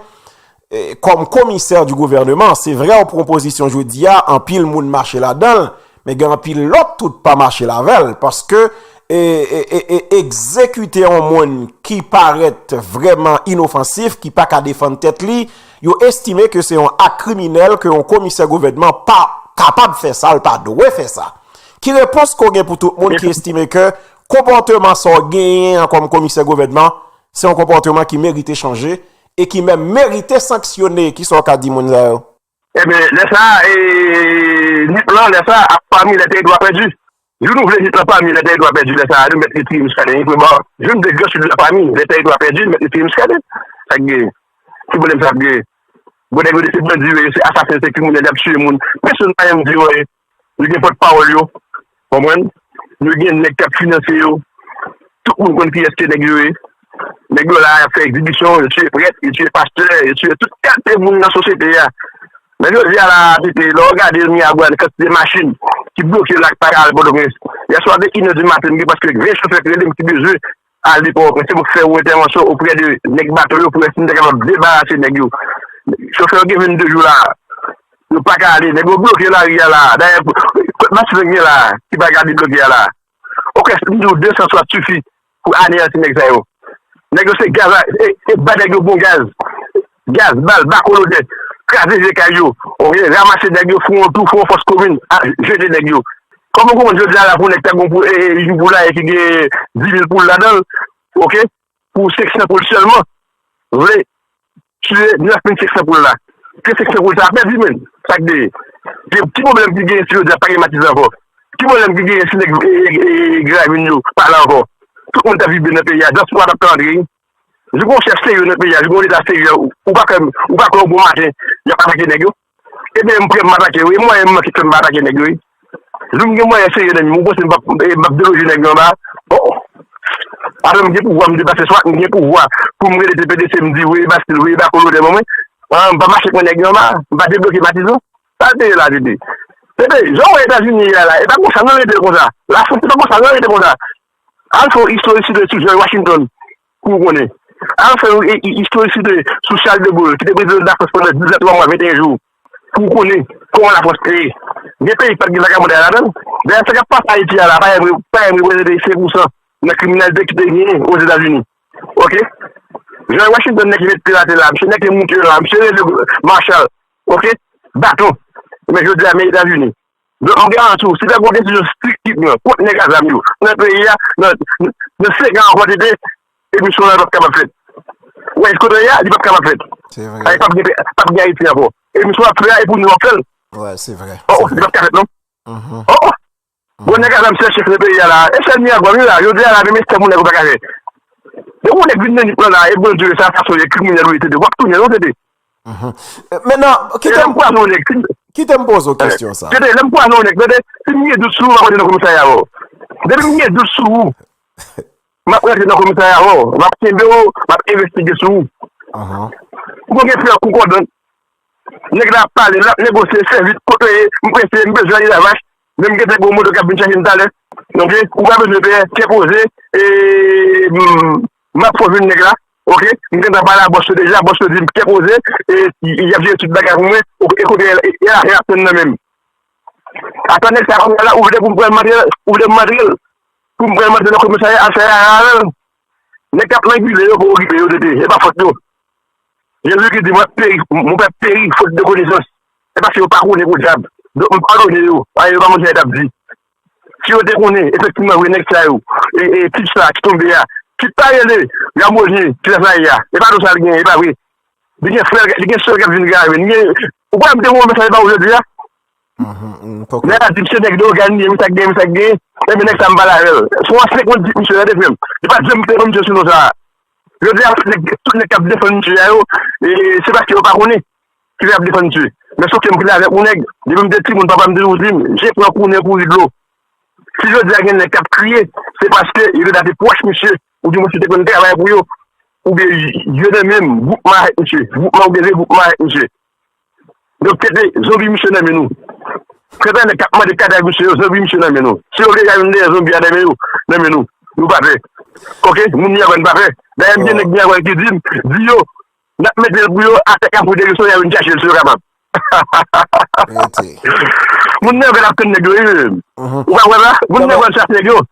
eh, kòm komisè di gouvèneman, se vre ou pran pozisyon jodi a, anpil moun mache ladan l, men gen anpil lòt tout pa mache lavè l, paske e, e, e, e egzekite yon moun ki parèt vrèman inofansif, ki pa ka defann tèt li, yo estime ke se yon ak kriminèl ke yon komisè gouvènman pa kapab fè sa, l pa dwe fè sa. Ki repons ke w gen pou tout moun ki estime ke konpòteman sa w genyen an kòm komisè gouvènman, se yon konpòteman ki merite chanje e ki menm merite sanksyone? Kisa w ka di moun sa yo? Ebyen, lè sa a, e, Nip lan, lè sa a, ap pami lè teritwa pèdi. Jou nou vle Nip lan pami lè teritwa pèdi, lè sa a, nou mèt retire Muscadin, wi, frè, bon, jou nou vle Gran Sid lan pami lè teritwa pèdi, nou mèt retire Muscadin. Sa k gen? Ki pwoblèm sa ap gen? Bon, nèg yo se bandi yo ye, se asasen, se kriminèl, y ap tiye moun. Pèsonn pa janm di yo anyen. Yo gen pòtpawòl yo. Konprann? Yo gen nèg k ap finanse yo. Tout moun konn kiyès ke nèg yo ye. Nèg yo la, y ap fè egzibisyon, yo tiye prèt, yo tiye pastè, yo tiye tout kalite moun nan sosyete a. Men jodi a la, tete, lè w gade Miragwàn, kantite machin ki bloke la, k pa ka al Pòtoprens. Yèswa, de inè di maten, m gen prèske ven chofè ki rele m ki bezwen al de Pòtoprens. Se pou fè yon entèvansyon oprè de nèg bato yo, pou wè si n ta kapab debarase nèg yo. Chofè yo gen vennde jou la, yo pa ka ale. Nèg yo bloke lari a la. Dayè, kot machin gen la, ki pa ka debloke a la? Oke, m di w, de san swat sifi pou aneyanti nèg sa yo. Nèg yo se gaz, e, e ba nèg yo bon gaz. Gaz, bal, bakolodè, kraze vye kay yo. Oke, ranmase nèg yo, fè yon tou, fè yon fòs komin, a, jete nèg yo. Kòman w konprann jodi a la pou nèg ta gon pou, e, e, yon poulaye ki gen dis mil poul ladan l, oke, pou senk san poul sèlman, vle tiye nèf mil senk san poul la. Ke senk san poul sa a pèdi, menm. Sa k deye? Ki, ki pwoblèm ki genyen si jodi a pa gen Matizan ankò? Ki pwoblèm ki genyen si nèg, e, e, e, Gravin yo pa la ankò? Tout moun t ap viv byen nan peyi a, dyaspora t ap ka antre, wi. Jou gon chèf serye nan peyi a, jou gon leta serye, ou, ou pa kwè, ou pa kwè yon bon maten, y ap atake nèg yo? Ebyen, m prè m atake yo, e mwayen m manke fè m pa atake nèg yo, wi. Jou m gen mwayen serye nan men m, ou panse m p ap, e, m p ap deloje nèg yo anba? Oh! Paske m gen pouvwa, m deplase swat, m gen pouvwa pou m rele T P D C, m di, voye Bastil, voye bakolodè ban mwen. Ah, m pa mache pran nèg yo anba, m pa debloke Matizan. Sa l te ye la, tete? Tete, jan w wè Etazini ye a la, e pa konsa non, rete konsa. Lafrans, se pa konsa non, rete konsa. Al fè yon istorikite sou George Washington, pou w konnen. Al fè yon i- i- istorikite sou Charles de Gaulle, ki te prezidan Lafrans pandan diz an, twa mwa, venteyen jou, pou w konnen kòman Lafrans te ye. Gen peyi ki pa t gen vakabon dayè ladan l. Dayè, sa k ap pase Ayiti a la, pa menm, pa menm reprezante senk pousan nan kriminalite ki te genyen Ozetazini. Oke? George Washington, nèg ki mete tè la, tè la, misye nèg ki moute la, misye rele Marshall. Oke? Baton. Men jodi a, men Etazini. Donk, m garanti w, si ta gen yon desizyon strik ki pran kont nèg a zam yo nan peyi a, nan, nan senk an ankò, tete, emisyon an p ap kapab fèt. Ou wè kote l ye a, li p ap kapab fèt. Se vre. Sa, p ap gen, p ap gen Ayiti ankò. Emisyon w ap fè a, e pou nou w ap fè l. Wè, se vre. Oh, oh, li p ap ka fèt, non. Oh, oh. Bon, nèg a zam se chèf nan peyi a la. E sèl Miragwàn, wi la, jodi a la, menm estè moun nèg ou pa ka fè. Depi yon nèg vin nan Nip lan la, e bandi w ye, sa fason w ye, kriminèl ou ye, tete, w ap tounen, non, tete. Mentnan, kite m poze w kesyon sa. Tande, lè m kwaze yon nèg, tande, si m gen dout sou ou, m ap rantre nan komisarya avè w. Depi m gen dout sou ou, m ap rantre nan komisarya avè w. M ap kenbe w, m ap envestige sou ou. Ou konn gen plan konkòdan. Nèg la ap pale, l ap negosye, sèvi, kote w ye, m prese, m bezwen ale Lavach. Men m gen de gwo moto k ap vin chache m talè. Donk, ou pa bezwen pè, kè poze, e, m, m ap fè w jwenn nèg la. Oke, m gentan pale a bòs yo deja, bòs yo di m kè poze, e, y, y ap jere tout bagay pou mwen, oke, e kote, e, e lajan y ap tann nan men m. Ata nèg sa kounye a la, ou vle pou m pran l, m antre, ou vle pou m antre l, pou m pran l, m antre nan komisarya, al fè rara avè l. Nèg k ap langile yo, pa okipe yo, tete, e pa fòt yo. Jezi ki di, mwen peri, mon pèp peri fot de konesans. Se paske yo pa konnen podyab. Donk, m padone yo, paske yo pa konn sa yo t ap di. Si yo te konnen, efektivman, vre nèg sa yo, e, e, tit sa ki tonbe a, tit pa rele Ramozyen, ki sa sa ye a. E pa do sa l genyen, e pa vre. Li gen frè, li gen sè k ap vin grave. Li gen, ou kwè m te voye mesaj ba ou jodi a? Lè y ap di m se nèg Leyogàn li ye, men sa k genyen, men sa k genyen. Ebyen, nèg sa m pale avè l. Se yon ansyen kondit misye, tande frè m. Li pa t janm te ban m misye sou non sa a. Jodi a, tout nèg, tout nèg k ap defann misye a yo, e, se paske yo pa konnen ki fè y ap defann misye. Men sof ke m konnen avèk yon nèg, depi m te timoun, papa m te toujou di m, "Je pran kou nen kouri dlo." Si jodi a gen nèg k ap kriye, se paske yo te ta te pwòch misye, oubyen misye te konn travay pou yo, oubyen yo nan menm gwoup mafya ak misye, gwoup ma oubyen vye gwoup mafya ak misye. Donk, kete zonbi misye nan men nou. Kanta nèg k ap mande kadaj misye yo, zonbi misye nan men nou. Si yo vle ja vin dèyè zonbi a nan men yo, nan men nou, nou pa pè. Oke? Moun Miyagwàn pa pè. Dayè, m gen nèg Miyagwàn ki di m, di yo, n ap mete l pou yo, atè Kafou Deriso, y a vin chache l si yo kapab. Moun nan vle ap tann nèg yo, wi, wi. Ou pa wè la? Moun nan vle chache nèg yo.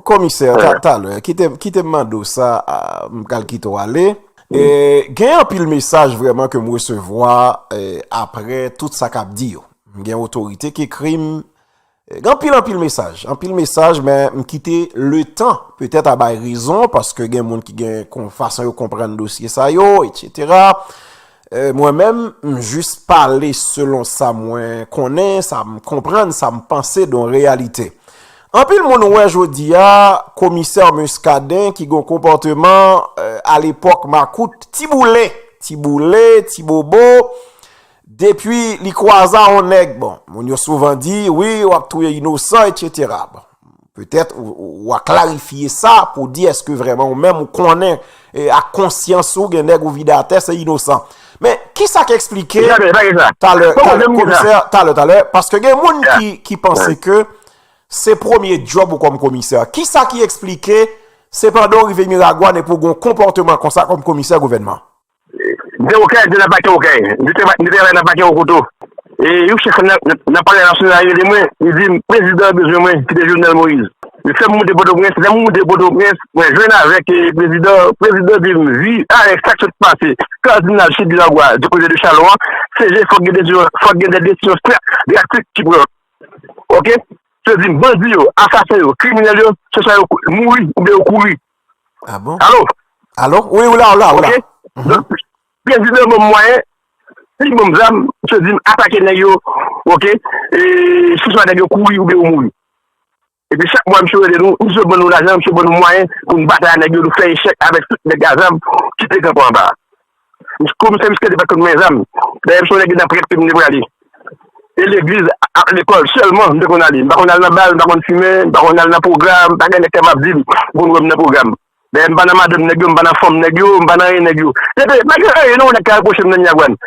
Komisè, talè, kite, kite m mande w sa, a, m pral kite w ale. E, gen anpil mesaj vrèman ke m resevwa, e, apre tout sa k ap di yo. M gen otorite ki ekri m, e, gen anpil, anpil mesaj. Anpil mesaj, men m kite letan petèt a bay rezon, paske gen moun ki gen kon fason yo konprann dosye sa yo, etsetera. E, mwen menm, m jis pale selon sa mwen konnen, sa m konprann, sa m panse de yon reyalite. Anpil moun wè jodi a, komisè Muscadin ki gen yon konpòteman, e, alepòk makout, ti boule, ti boule, ti bobo, depi li kwaze a yon nèg, bon, moun yo souvan di, wi, w ap touye inosan, etsetera. Bon, petèt ou, ou, ou a klarifye sa pou di èske vrèman ou menm ou konnen, e, ak konsyans ou gen nèg ou vide atè, se inosan. Men, kisa k eksplike talè, talè, komisè, talè, talè, paske gen moun ki, ki panse ke se premye djòb ou kòm komisè. Kisa ki eksplike, se pandan w rive Miragwàn epi w gen yon konpòteman konsa kòm komisè gouvènman? De Okay, de nan pakè Okay. De te, de te nan pakè Okoto. E yon chèf nan, nan, nan palè nasyonal rele mwen, li di m, "Prezidan bezwen mwen, ki te Jovenel Moïse." Li fè m moute Pòtoprens, lè m moute Pòtoprens, mwen jwenn avèk, e, prezidan, prezidan di m, "Vi, Alex, sa k sot pase, Kardinal Chedri Lagwa, di kote de Chalon an, se je fòk gen desizyon, fòk gen de desizyon stra-, drastik ki pran." Oke? Se di m, bandi yo, asasen yo, kriminèl yo, se swa yo kou-, mouri oubyen yo kouri. Ah bon? Alo? Alo? Wi, ou la, ou la, ou la. Oke? Donk, prezidan ban m mwayen, li ban m zam, misye di m atake nèg yo, oke? E se swa nèg yo kouri oubyen yo mouri. Epi chak mwa, misye rele nou, misye ban nou lajan, misye ban nou mwayen pou n batay ak nèg yo, nou fè echèk avèk tout nèg a zam ki te kanpe anba a. Komisè Muscadin pa t konn manyen zam. Dayè, m se yon nèg ki nan prèt ke m te prale. E legliz ak lekòl sèlman m te konn ale. M pa konn al nan bal, m pa konn fimen, m pa konn al nan pwogram, pa gen nèg kapab di m, konn wè m nan pwogram. Dayè, m pa nan madanm nèg yo, m pa nan fanm nèg yo, m pa nan anyen nèg yo. Depi, pa gen anyen non, nèg ka repwoche m nan Miragwàn.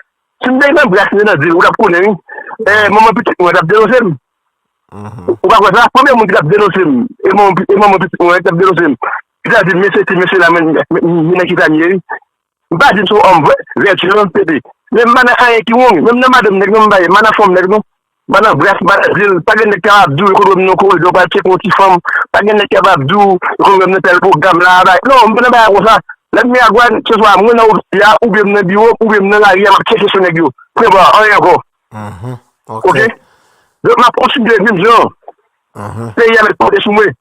Si m te nan bras, m te nan dil, ou t ap konnen, wi. E, manman pitit mwen t ap denonse m. Ou pa kwè sa? Premye moun ki t ap denonse m, e manman, e manman pitit mwen t ap denonse m. Ki t ap di m, "Mesye, ti mesye la, men, men, men, men, ki sa m ye, wi." M pa di m se yon òm vè-, vètye non, tete. Men m pa nan anyen ki wrong. Menm nan madanm nèg non, m pa ye. M pa nan fanm nèg non. M pa nan bras, m pa nan dil. Pa gen nèg ki ap di w, yo konn wè m nan koridò, pral tcheke yon ti fanm. Pa gen nèg ki ap di w, yo konn wè m nan tèl pwogram la, bay. Non, m pa nan bagay konsa. Lè m Miragwàn, se swa mwen nan ofisyè a, oubyen m nan biwo, oubyen m nan lari a, m ap tcheke sou nèg yo. Pwen ba, anyen ankò. Oke? Donk, m ap kontinye menm jan an. Peyi a mèt konte sou mwen.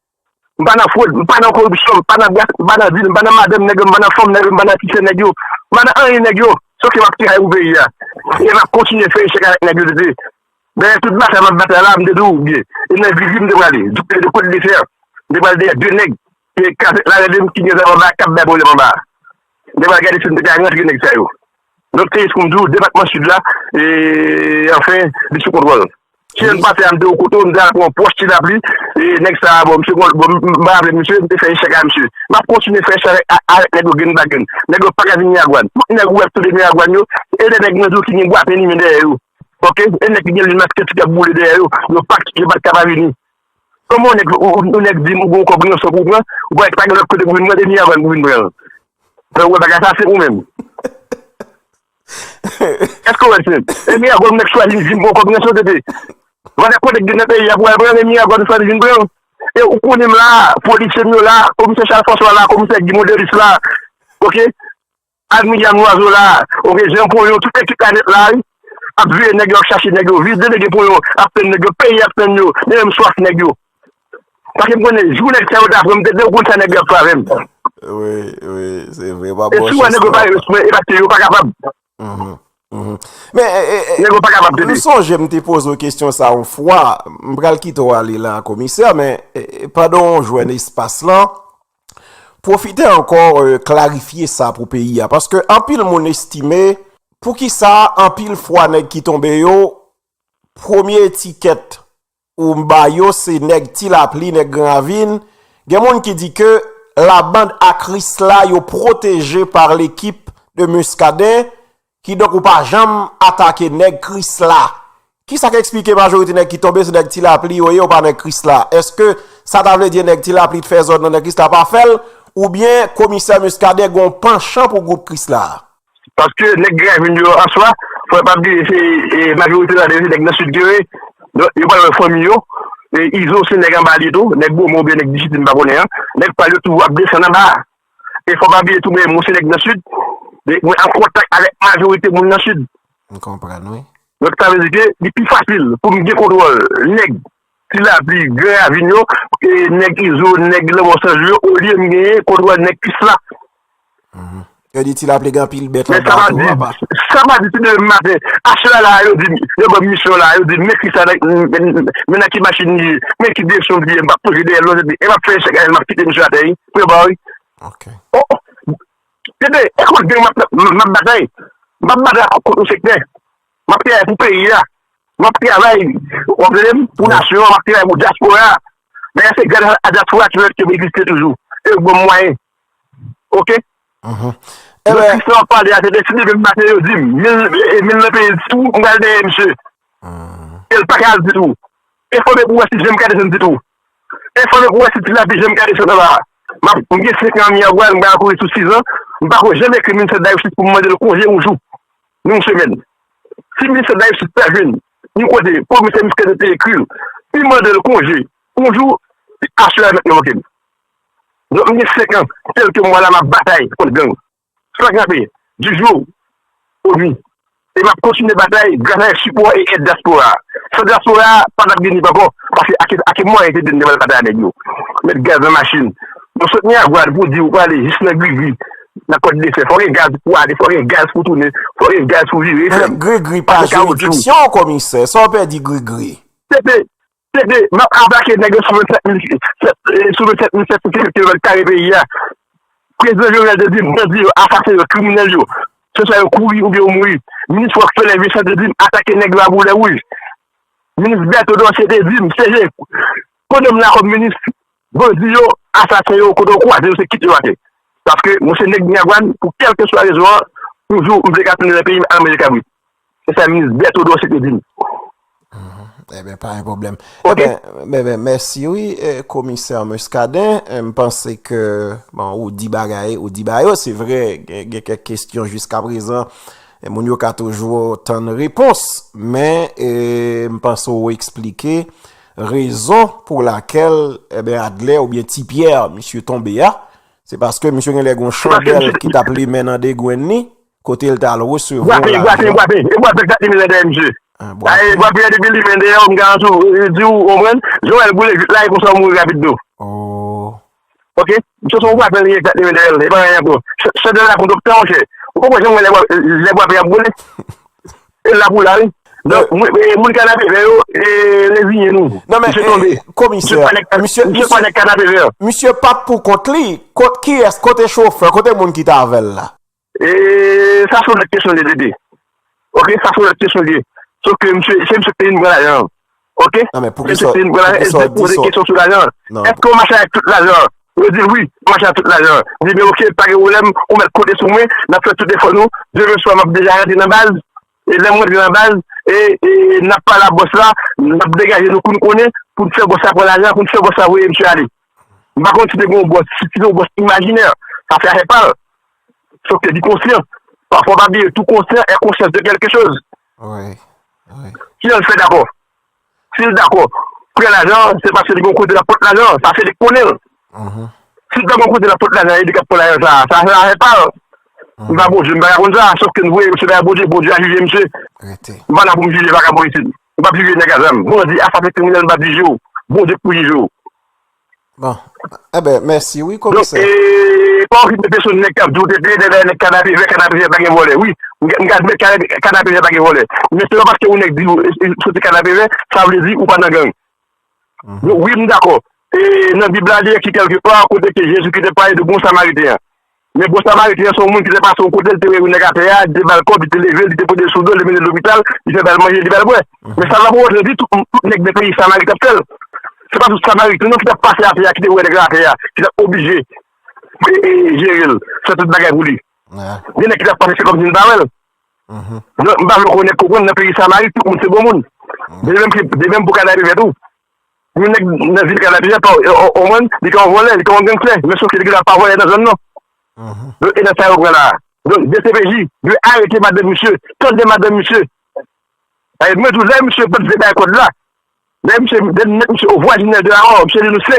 M pa nan fwod, m pa nan koripsyon, m pa nan bras, m pa nan dil, m pa nan madanm nèg yo, m pa nan fanm nèg yo, m pa nan ti sè nèg yo, m pa nan anyen nèg yo. Sof ke m ap travay pou peyi a. E m ap kontinye fè echèk avèk nèg yo tete. Dayè, tout batay m ap batay la, m te di w byen. E nan Vivi m te prale. Di kote de Kot Desè. M te pral dèyè de nèg. E kazèk la rele m ki gen zam anba a, k ap bay pwoblèm anba a. M te pral gade si m te ka rantre nèg sa yo. Donk, se jis pou m di w, depatman Sid la, e, anfen, li sou kontwòl. Si yon pase a, m te Okoto, m te al pran yon pwòch Ti Lapli, e, nèg sa a, bon, misye, bon, m pa raple misye, m te fè echèk a misye. M ap kontinye fè echèk avèk, a-, avèk nèg yo grenn pa grenn. Nèg yo pa ka vin Miragwàn. Tout nèg ou wè ap tonbe Miragwàn yo, e de nèg nan di w ki gen bwapen limen dèyè yo. Oke? E nèg ki gen lil maske ki ap boule dèyè yo, yo pa, yo pa t ka pa vini. Kòman yon nèg, yon, yon nèg di m ou gen yon kòb ranson pou w pran, ou pa, pa gen lòt kote pou vin pran, e Miragwàn pou vin pran l. Fè w wè bagay sa se ou menm. Èske w wè l senp? E Miragwàn nèg chwazi vin pran kòb nan sosyete. Vòlè kote k gen nan peyi a pou al pran, e Miragwàn chwazi vin pran. E ou konnen m la, polisye m yo la, komisè Charles François la, komisè Guy Mondelis la. Oke? Admirable Noiseau la, oke, Jean Ponyon, tout ekip la nèt la, wi. Ap veye nèg yo, ap chache nèg yo, vil delege Ponyon, ap tann nèg yo, peyi ap tann yo, nèg yo menm swaf nèg yo. Paske m konnen, jou nèg sa yo ta pran m, m te deja konn sa nèg yo ap fè avè m. Wi, wi, se vre, pa bon chans non. E si w wè nèg yo pa respè, e paske yo pa kapab. Mhm, mhm. Men, e, e, e, nèg yo pa kapab tete. M sonje m te poze w kesyon sa yon fwa, m pral kite w ale la, komisè, men, e, e, pandan w jwenn espas lan, pwofite ankò, euh, klarifye sa pou peyi a. Paske anpil moun estime, poukisa anpil fwa nèg ki tonbe yo, premye etikèt ou ba yo se nèg Ti Lapli, nèg Gran Ravin. Gen moun ki di ke la bande à Krisla yo pwoteje par l'équipe de Muscadin, kidonk ou pa janm atake nèg Krisla. Kisa k eksplike majorite nèg ki tonbe se nèg Ti Lapli yo ye, ou pa nèg Krisla? Èske sa ta vle di nèg Ti Lapli t fè zòn nan, nèg Krisla pa fè l? Oubyen komisè Muscadin gen yon panchan pou gwoup Krisla a? Paske nèg Gran Ravin yo an swa, fò pa bliye se, e, majorite ladan yo se nèg nan sid yo ye. Donk, yo pral wè fanmi yo. E, Izo se nèg anba li tou, nèg Gwomo oubyen nèg Dichiti m pa konnen an. Nèg pa yo toujou ap desann anba a. E fò pa bliye tou, mwen, mwen se nèg nan sid. E mwen an kontak avèk majorite moun nan sid. M konprann, wi. Donk, sa vle di ke li pi fasil pou m gen kontwòl nèg Ti Lapli, Gran Ravin yo, e nèg Izo, nèg Lanmò San Jou yo, olye m genyen kontwòl nèg Krisla. Mhm. Yo di Ti Lapli gen anpil bèt anba tou, apa. Sa m a di, si demen maten, aswè la, yo di, yo ban m misyon la, yo di, men Krisla, men, men, men nan ki machin li ye, men ki direksyon li ye, m p ap plonje dèyè l non, se di, e m ap fè echèk avè l, m ap kite misye atè, wi, pou yo ba w, wi. Ok. Oh, oh. Tande, e kont gang m ap, m ap batay. M ap batay kont yon sektè. M ap travay pou peyi a. M ap travay, w ap tande m, pou nasyon an, m ap travay pou dyaspora a. Dayè, se gras a dyaspora a ki pèmèt ke m egziste toujou. E yo ban m mwayen. Oke? Mhm. Donk, Krisla w ap pale a, se de si demen maten yo di m, men, e, men nan peyi tou, m pral dèyè misye. E l pa ka al ditou. Enfòme pou wè si janm ka desann ditou. Enfòme pou wè si Ti Lapli janm ka desann anba a. M ap, m gen senk an Miragwàn, m pral kouri sou sizan. M pa ko janm ekri minis Dayousis pou m mande l konje yon jou. Ni yon semèn. Si minis Dayousis ta jwenn yon kote komisè Miskadin te ekri l, li mande l konje yon jou, aswè a mèt yo manke m. Donk, m gen senk an, kèlke mwa la, m ap batay kont gang. San kanpe, di jou o nwi. E m ap kontinye batay gras avèk sipò e èd dyaspora a. San dyaspora a, pa t ap gen nip ankò. Paske ake, ake mwayen te di n te pral batay a nèg yo. Met gaz nan machin. Nou sot Miragwàn pou di ou prale jis nan Grigri, nan Kòt de Fè. Fò gen gaz pou ale, fò gen gaz pou tounen, fò gen gaz pou vire. Men Grigri pa jiridiksyon, komisè. Sa w pèdi Grigri? Se te Se de, m ap atake nèg yo sou vennsèt mil, sou vennsèt mil sèt san kilomèt kare peyi a. Prezidan Jovenel te di m, bandi yo, asasen yo, kriminèl yo, se swa yo kouri oubyen yo mouri. Minis Rockfeller Vincent te di m, atake nèg yo a boulè wouj. Minis Berto Dorcé te di m, se je, pandan m la kòm minis, bandi yo, asasen yo, kote w kwaze yo, se kite yo atè. Paske mwen se nèg Miragwàn, pou kèlkeswa rezon an, yon jou m vle ka tounen nan peyi m, al manje kabrit. Se sa minis Berto Dorcé te di m. Mhm. Ebyen, pa gen pwoblèm. Ok. Ebyen, ebyen, mèsi wi, eh, komisè Muscadin. Eh, m panse ke, bon, ou di bagay, ou di bagay yo. Se vre, gen, gen kèk kesyon jiskaprezan, eh, moun yo ka toujou tann repons. Men, eh, m panse ou eksplike rezon pou lakèl, ebyen, Adlè oubyen Ti Pyè, misye tonbe a. Se paske misye genlè gen yon chandèl ki t ap limen nan degrenn li. Kote l t al resevwa lajan. Bwapen, bwapen, bwapen, e bwapen k t ap limen nan dèyè misye. Ah, bwapen. Bwapen an depi limen dèyè w, m ka antre w, di w, w konprann? Jan w wè l boule vit la, e konsa w mouri rapid tou. Oh. Ok? Misye se yon bwapen li ye k t ap limen dèyè l, e pa anyen ankò. Chandèl la konn twòp tan, monchè. Ou poko janm wè lè bwapen ap boule? E l la pou la, wi. Donk, moun Kanapevè yo, e, reziyen nou. Non, men, misye tonbe. Komisè, misye pa nèg Kanapevè. Misye pa t pou kont li. Kot, kiyès, kote chofè, kote moun ki t avè l la? E sa se yon lòt kesyon li ye, Dede. Ok, sa se yon lòt kesyon li ye. Sof ke misye, se misye ki te vin pran lajan an. Ok? Non, men poukisa, se misye ki te vin pran lajan an, e li te poze kesyon sou lajan an. Èske w mache avèk tout lajan an? Yo di l wi, m mache avèk tout lajan an. Li di, men ok, pa gen pwoblèm, ou mèt konte sou mwen, n ap fè tout efò nou. Demen swa, m ap deja rantre nan baz. E lè m rantre nan baz, e, e n ap pale a bòs la, n ap degaje nou pou n konnen, pou n fè bòs la pran lajan an, pou n fè bòs la voye misye ale. M pa konn si te gen yon bòs, si te gen yon bòs imajinè, sa se afè pa l. Sof ke li konsyan. Pafwa, pa bliye, tou konsyan è konsyans de kèlke choz. Wi, wi. Kijan l fè dakò? Si l dakò pran lajan an, se paske li gen yon kote l ap pot lajan an, sa se li k konnen l. Mhm. Si l pa gen yon kote l ap pot lajan an, e li k ap pran lajan sa a, sa se afè pa l. Mhm. M pa Bondye, m pa ka konn sa, sof ke n voye misye bay Bondye, Bondye a jije misye. Rete. M pa la pou m jije vakabon isit. M p ap jije nèg a zam. Bandi, asasen, kriminèl, m p ap jije w. Bondye k pou jije w. Bon. Enben, mèsi wi, komisè. Donk, e, pa okipe pèsonn nèg k ap di w te peye dèyè nèg Kanapevè, Kanapevè pa gen vòlè. Wi, m, m ka admèt Kana-, Kanapevè pa gen vòlè. Men se pa paske yon nèg di w, e, e, soti Kanapevè, sa vle di ou pa nan gang. Mhm. Donk, wi, m dakò. e, nan Bib la, li ekri kèlkepa kote ke Jezikri te pale de bon Samariten an. Men bon Samariten an se yon moun ki te pase yon kote, li te wè yon nèg atè a, li te ba l kòb, li te leve l, li te pote l sou do l, li mennen l lopital, li fè ba l manje, li ba l bwè. Men sa pa pou otan di tout, tout nèg nan peyi Samari t ap fè l. Se pa tout Samariten non ki t ap pase atè a, ki te wè nèg la atè a, ki t ap oblije e, e, jere l, fè tout bagay pou li. Gen nèg ki t ap pase se kòmsi n pa wè l. Donk, m pa vle konnen konprann nan peyi Samari, tout moun se bon moun. De menm ki, de menm pou Kanapevè tou. Yon nèg nan vil Kanapevè pa, o, o, o mwen, li ka yon vòlè, li ka yon gangstè, men sof ke li gentan pa vòlè nan zòn nan. Donk, e nan sa yo pran la. Donk, D C P J dwe arete madanm misye, tande madanm misye. Ay, mwen tou, lè misye pran se bay kòd la, lè misye, lè nèg misye o vwajinè de awa, misye di nou se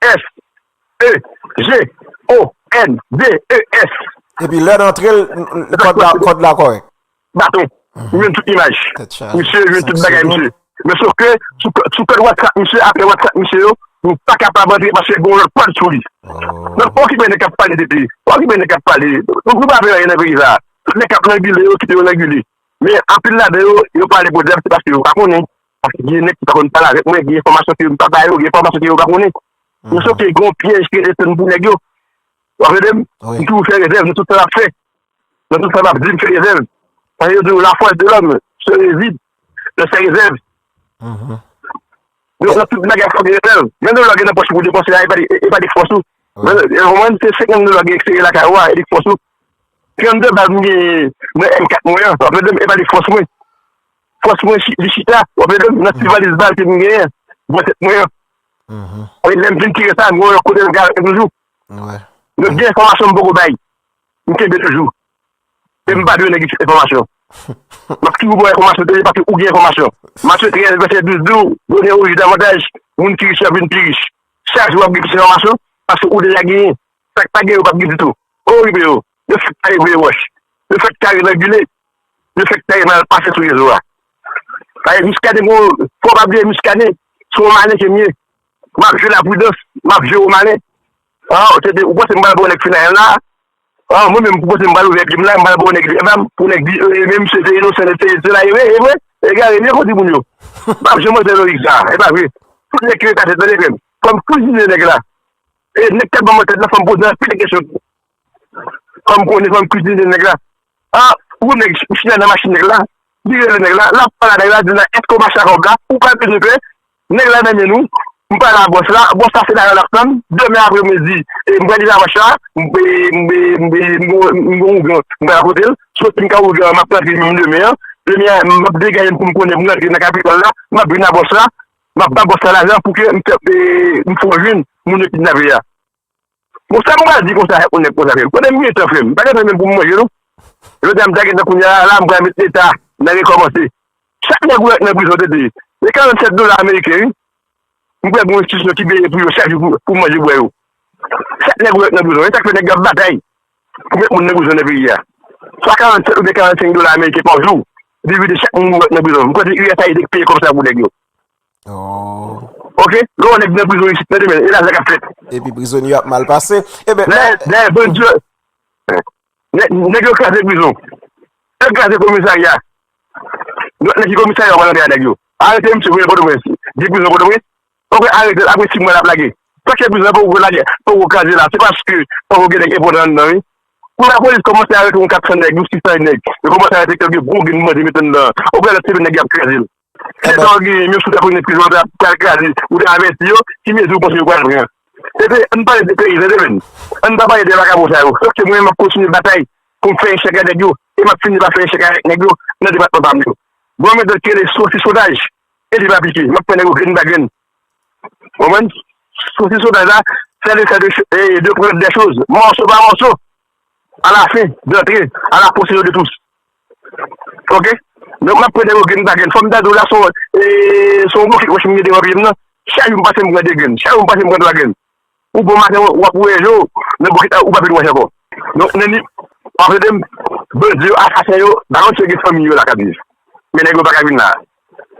S E G O N D E S. Epi lè n antre l, kòd la, kòd la kòrèk. Baton. Ou jwenn tout imaj. Misye jwenn tout bagay misye. Men sof ke sou, sou kòd WhatsApp misye, apèl WhatsApp misye yo, nou pa kapab antre paske gen yon lòt kòd sou li. Donk, pa okipe nèg k ap pale tete. Pa okipe nèg k ap pale. Nou, nou pa fè anyen nan peyi sa. Tout nèg k ap langile yo, kite yo langile. Men anpil ladan yo, yo pale pwoblèm, se paske yo pa konnen. Paske gen nèg ki pa konn pale avèk mwen, gen enfòmasyon ke m pa ba yo, gen enfòmasyon ke yo pa konnen. Men sof ke gen yon pyèj ki rete tann pou nèg yo. W ap ede m? M toujou fè rezèv nan tout sa m ap fè. Nan tout sa m ap di, m fè rezèv. Paske yo di w, la force de l'homme se réside dans ses réserves. Donk, nan tout bagay, fòk gen rezèv. Men dola gen nan pòch ou pou depanse a, e pa de, e pa de fòs ou. Men, e, ou konprann, se senkant dola gen ekstere lakay ou a, e de fòs ou. Trannde bal m genyen, mwen M kat mwen an, w ap ede m, e pa de fòs mwen. Fòs mwen, chi-, li chita, w ap ede m, nan ti valiz bal ke m genyen, bò tèt mwen an. E lè m fin tire sa, m gen yon lòt kote m ka al toujou. Donk, gen enfòmasyon m poko bay. M kenbe toujou. E m pa dwe nèg isit enfòmasyon. M ap toujou ba w enfòmasyon, se paske ou gen enfòmasyon. Matye trèz, vèsè douz di w, donner aux riches davantage, moun ki rich yo ap vin pi rich. Chak jou w ap gen plis enfòmasyon, paske ou deja genyen. Sa k pa gen yo p ap gen ditou. Okipe yo. Yo fèk kare voye wòch. Yo fèk kare nangile. Yo fèk kare mal pase sou rezo a. Paske Muscadin, bon, fò w pa bliye Muscadin, se yon malen ke m ye. M ap jwe lapridans, m ap jwe o malen. Ah, ou te, ou panse m pral ba w nèg final la? Ah, mwen menm, ou panse m pral ouvè pye m la, m pral ba w nèg, e pa m, pou nèg di, e, men misye te inosan, te, te la, e vre, e vre, egare, byen kondi moun yo. M ap janm antre nan lig sa, e pa vre. Tout nèg ki rete atè, tande frè m, fò m kouzine nèg la. E nèg k ap ban mwen tèt la, fò m poze anpil kesyon. Fò m konnen, fò m kouzine nèg la. Ah, ou nèg, ou chita nan machin nèg la, li rele nèg la, l ap pale a nèg la, di nèg la, èske w mache ak kòb la? Ou pa bezwen pè, nèg la nan men nou, m pale a bòs la, bòs la se lajan l ap tann, demen apremidi, e m pral li nan wach la, m, e, m, e, m, e, m, m, m, m, m pral kote l, soti m ka ouvè, m ap rantre menm demen an, demen an, m ap degaje m pou m konnen, m rantre nan kapital la, m ap vin a bòs la, m ap ba bòs la lajan pou ke m fè, e, m fè w jwenn moun yo kidnape a. Bon, sa m pral di konsa, yon nèg konsa, frè m. Kote m gentan, frè m? M pa gentan menm pou m manje, non. Jodi a, m ta gentan kounye a la, m pral met Leta nan rekòmanse. Chak nèg ou wè k nan prizon, tete, se karannsèt dola ameriken, wi. M kwè gen yon enstitisyon ki peye pou yo chak jou pou, pou manje bwè yo. Chak nèg ou wè k nan prizon, e sa k fè nèg yo ap batay pou met moun nan prizon nan peyi a. Swa karannsèt oubyen karannsenk dola ameriken pa jou, divide chak moun ou wè k nan prizon. M kwè se U S A I D ki peye kòb sa pou nèg yo. Oh. Oke? Lè yon nèg nan prizon isit, nan demen, e lajan k ap fèt. Epi prizonye yo ap mal pase. Eben, dayè, dayè, bandi yo, nèg, nèg yo kraze prizon. Yo kraze komisarya. Donk, nan ki komisarya yo pral antre a nèg yo? Arete misye, voye l Pòtoprens. Gen prizon Pòtoprens? Oke, arete l, apre sis mwa, l ap lage. Paske prizon an poko lage, poko kraze la, se paske poko gen nèg enpòtan anndan, wi. Kou lapolis kòmanse arete yon kat san nèg, yon sis san nèg, yo kòmanse arete kèlke gwo grenn bandi mete anndan. Oke, lòt semèn nèg yo ap kraze l. Leta w genyen, menm si w ta konnen prizon an pral kraze, ou ta avèti yo, ki mezi w panse yo pral pran? Epi, ann pale de peyi, tande byen. Ann pa pale de vakabon sa yo. Sòf ke mwen, m ap kontinye batay pou m fè echèk a nèg yo, e m ap fini pa fè echèk avèk nèg yo nan depatman pa m yo. Bon, mwen, dòt ke le sosi sotaj, e li pa pike. M ap pran nèg yo grenn pa grenn. Ou konprann? Sosi sotaj la, c'est l'essai de, ch- et de prendre des choses, morceau par morceau, à la fin, d'entrer à la possession de tous. Oke? Donk, m ap pran nèg yo grenn pa grenn. Fò m ta di w la, se yon, e, se yon bokit wòch m gen devan pye m nan. Chak jou m pase, m pran de grenn. Chak jou m pase, m pran twa grenn. Ou bon maten, w ap wè je w nan bokit la, ou pa vin wè ankò. Donk, nan ni, w ap tande m, bandi yo, asasen yo, pa konn si yo gen fanmi yo la k ap viv. Men nèg yo pa ka vin la.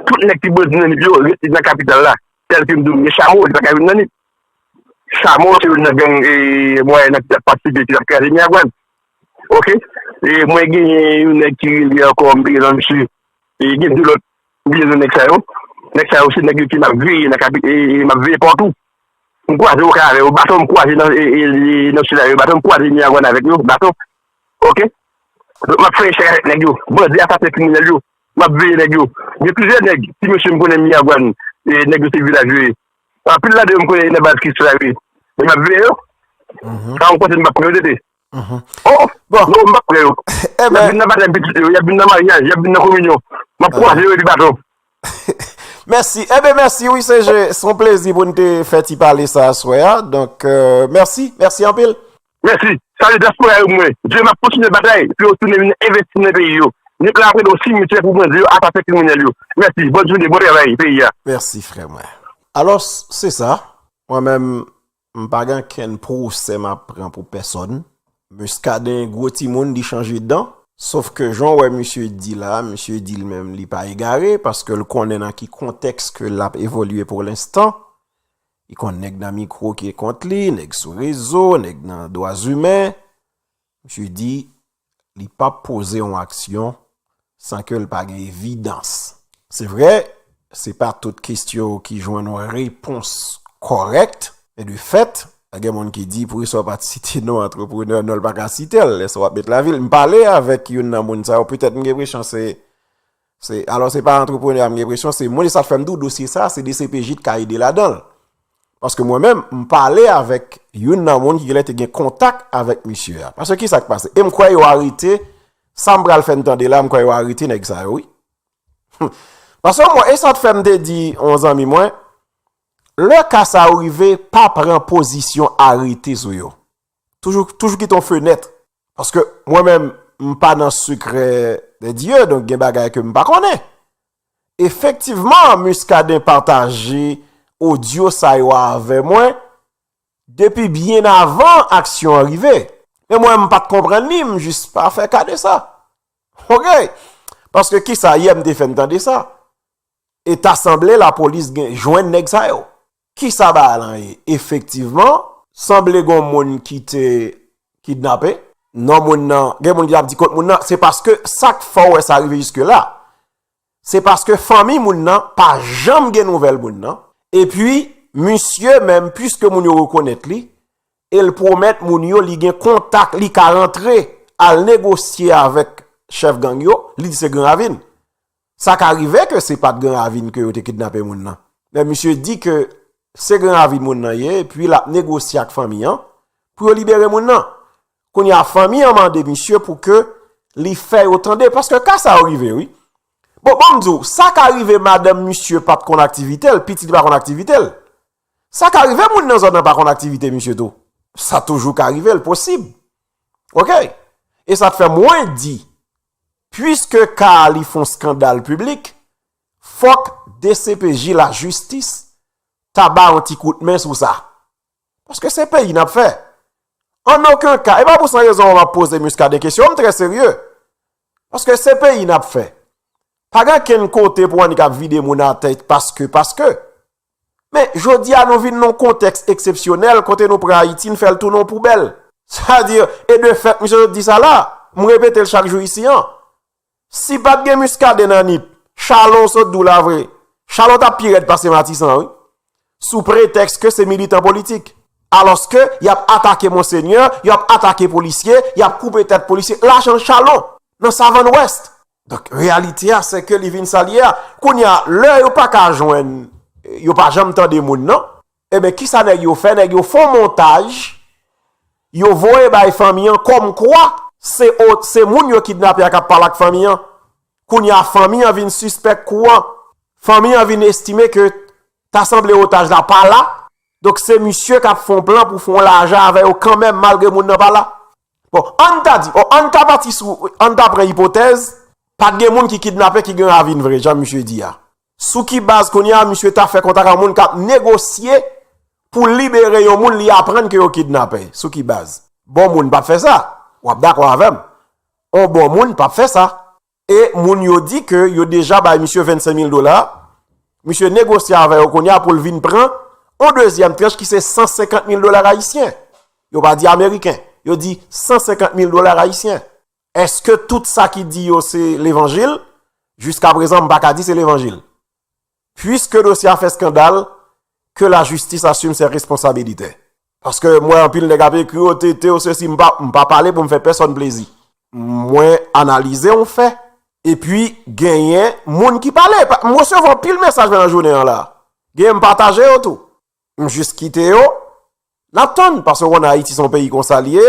Tout nèg ki bandi nan Nip yo, rete nan kapital la. Tèl ke m di w, men Chamo, li pa ka vin nan Nip. Chamo, se youn nan gang, e, mwen, nan ki t ap patisipe, ki t ap kraze Miragwàn. Oke? E mwen genyen yon nèg ki rele ankò, m bliye non misye. E gen de lòt, m bliye non nèg sa yo. Nèg sa yo, se nèg yo ke m ap veye nan kapi-, e, e m ap veye patou. M kwaze yo kay avè yo. Baton m kwaze nan, e, e, e, nan sila yo. Baton m kwaze Miragwàn avèk yo. Baton. Oke? Donk, m ap fè echèk avèk nèg yo. Bandi, asasen, kriminèl yo. M ap veye nèg yo. Gen plizyè nèg, ti mesye m konnen Miragwàn, e, nèg yo se vilaj yo ye. Anpil ladan yo m konnen nan baz Krisla yo ye. E m ap veye yo. Sa yon kote m p ap pran yo tete. Oh, non, m p ap pran yo. Y ap vin nan batèm pitit yo, y ap vin nan maryaj, y ap vin nan kominyon. M ap kwaze yo epi baton. Mèsi. Enben, mèsi, wi, se je. Se yon plezi pou n te fè ti pale sa aswè a. Donk, euh, mèsi. Mèsi anpil. Mèsi. Salye dyaspora yo pou mwen. Dye m ap kontinye batay pou yo tounen vin envesti nan peyi yo. Nèg la ap rete yon simityè pou bandi yo, asasen kriminèl yo. Mèsi. Bòn jounen, bon travay, peyi a. Mèsi, frè mwen. Alò, se sa. Mwen menm, m pa gen okenn pwosè m ap pran pou pèsòn. Muscadin gwo timoun, li chanje dan. Sof ke jan w wè misye di la, misye di l menm li pa egare, paske l konnen nan ki kontèks ke l ap evolye pou lenstan. Li konn nèg nan mikwo ki kont li, nèg sou rezo, nèg nan dwa imen. Misye di li p ap poze yon aksyon san ke l pa gen evidans. Se vre, se pa tout kesyon ki jwenn yon repons kòrèk, men de fèt, gen moun ki di, poukisa w pa t site non antreprenè, non, l pa ka site l, lè sa w ap met lavil. M pale avèk youn nan moun sa yo, petèt m gen enpresyon se, se, alò se pa antreprenè a m gen enpresyon, se moun, e sa k fè m di w dosye sa, se D C P J t ka ede ladan l. Paske mwen menm, m pale avèk youn nan moun ki genlè te gen kontak avèk misye a. Paske ki sa k pase? E m kwè yo arete, sa m pral fè n tande la, m kwè yo arete nèg sa yo, wi. Paske mwen, e sa t fè m te di yon zanmi mwen, lè ka sa yo rive, pa pran pozisyon arete sou yo. Toujou, toujou kite yon fenèt. Paske mwen menm, m pa nan sekrè de Dye, donk gen bagay ke m pa konnen. Efektivman, Muscadin pataje odyo sa yo avè mwen depi byen avan aksyon an rive. Men mwen, m pa t konprann li, m jis pa fè ka de sa. Oke? Paske kisa, yè m te fè n tande sa. E ta sanble lapolis gen, jwenn nèg sa yo. Kisa bagay lan ye? Efektivman, sanble gen yon moun ki te kidnape. Non moun nan, gen moun ki t ap di kot moun nan, se paske sa k fè w wè sa rive jiske la. Se paske fanmi moun nan pa janm gen nouvèl moun nan. Epi, misye menm, piske moun yo rekonèt li, e l pwomèt moun yo li gen kontak, li ka rantre, al negosye avèk chèf gang yo, li di se Gran Ravin. Sa ka rive ke se pa t Gran Ravin ke yo te kidnape moun nan. Men misye di ke se Gran Ravin moun nan ye, epi l ap negosye ak fanmi an pou yo libere moun nan. Kounye a, fanmi an mande misye pou ke li fè yo tande, paske ka sa yo rive, wi. Bon, ban m di w, sa ka rive madanm misye pa t konn aktivite l, pitit li pa konn aktivite l. Sa ka rive moun nan zòn nan pa konn aktivite misye tou. Sa toujou ka rive, l posib. Oke? E sa t fè mwen di, piske ka a li fè yon eskandal piblik, fòk D C P J, lajistis, ta ba yon ti kout men sou sa. Paske se peyi n ap fè. An okenn ka, e pa pou san rezon m ap poze Muscadin kesyon, m trè serye. Paske se peyi n ap fè. Pa gen okenn kote pou annik ap vide moun atè paske, paske. Men, jodi a, nou vin nan yon kontèks eksepsyonèl kote nou pran Ayiti, n fè l tounen yon poubèl. Sa di, e de fèt, misye sot di sa la, m repete l chak jou isi an. Si pa t gen Muscadin nan Nip, Chalon sot di w la vre. Chalon t ap pi rèd pase Matisan, wi. Sou pretèks ke se militan politik. Alòske, y ap atake Monsenyè, y ap atake polisye, y ap koupe tèt polisye. Lajan Chalon, nan Savann Wès. Donk, reyalite a, se ke li vin sa l ye a. Kounye a, lè yo pa ka jwenn, yo pa janm tande moun nan, enben, kisa nèg yo fè? Nèg yo fè yon montaj, yo voye bay fanmi an kòmkwa se o-, se moun yo kidnape a k ap pale ak fanmi an. Kounye a, fanmi an vin sispèk kou an. Fanmi an vin estime ke ta sanble otaj la pa la. Donk, se misye k ap fè yon plan pou fè yon lajan avè yo kanmenm, malgre moun nan pa la. Bon, ann ta di, o, ann ta pati sou, ann ta pran ipotèz, pa t gen moun ki kidnape ki Gran Ravin vre, jan misye di a. Sou ki baz kounye a misye ta fè kontak ak moun k ap negosye pou libere yon moun li aprann ke yo kidnape? Sou ki baz? Bon moun p ap fè sa. W ap dakò avè m. On bon moun p ap fè sa. E moun yo di ke yo deja bay misye vennsenk mil dola. Misye negosye avè yo kounye a pou l vin pran on dezyèm tranch ki se san senkant mil dola ayisyen. Yo pa di ameriken. Yo di san senkant mil dola ayisyen. Èske tout sa ki di yo se levanjil? Jiskaprezan, m pa ka di se levanjil. Piske dosye a fè eskandal, Que la justice assume ses responsabilités. Paske m wè anpil nèg ap ekri yo, tete yo, sesi, m pa, m pa pale pou m fè pèsòn plezi. Mwen analize yon fè, epi genyen moun ki pale. Pa- M resevwa anpil mesaj nan jounen an la. Genyen m pataje yo tou. M jis kite yo. N ap tann, paske w konn Ayiti se yon peyi konsa l ye.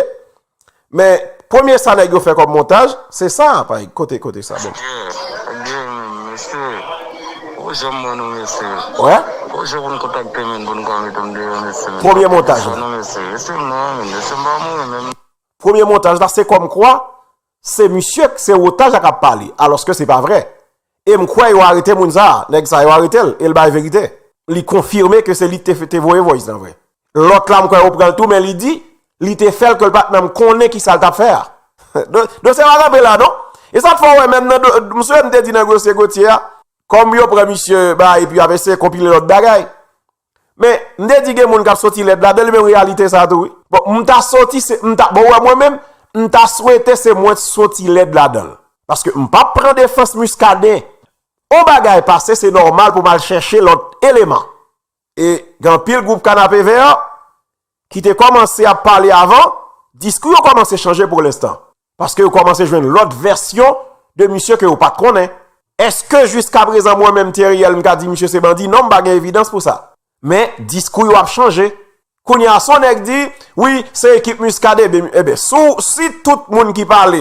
Men, premye sa nèg yo fè kòm montaj, se sa, pa kote, kote sa, bon. Ebyen, mesye, ou janm mwen nou mesye. Wè? Ou janm moun kontakte men pou n ka mete m deyò mesye. Premye montaj la. Non mesye, mesye m nan men, mesye m pa mouri menm. Premye montaj la, se kòmkwa, se misye, se otaj la k ap pale, alòske se pa vre. E m kwè yo arete moun sa a, nèg sa yo arete l, e l bay verite. Li konfime ke se li ki te, te voye voice lan vre. Lòt la, m kwè yo pran l tou, men li di, li te fè l ke l pa t menm konnen ki sa l t ap fè a. Don, don se pa kanpe la, non? E sa k fè w wè menm nan, do- m sonje m te di nan Gosye Gotye a, kòm yo pran misye, ba, epi y ap eseye konpile lòt bagay. Men, m te di gen moun k ap soti lèd ladan l, men reyalite sa tou, wi. Bon, m ta soti, se, m ta, bon, wè mwen menm, m ta swete se mwen t soti lèd ladan l. Paske m p ap pran defans Muscadin. On bagay pase, se nòmal pou m al chèche lòt eleman. E gen anpil gwoup Kanapevè ki te kòmanse ap pale avan, diskou yo kòmanse chanje pou lenstan. Paske yo kòmanse jwenn lòt vèsyon de misye ke yo pa t konnen. Èske jiskaprezan mwen menm Theriel m ka di misye se bandi? Non, m pa gen evidans pou sa. Men diskou yo ap chanje. Kounye a, si yon nèg di, wi, se ekip Muscadin, ben, eben, si, w- si tout moun ki pale,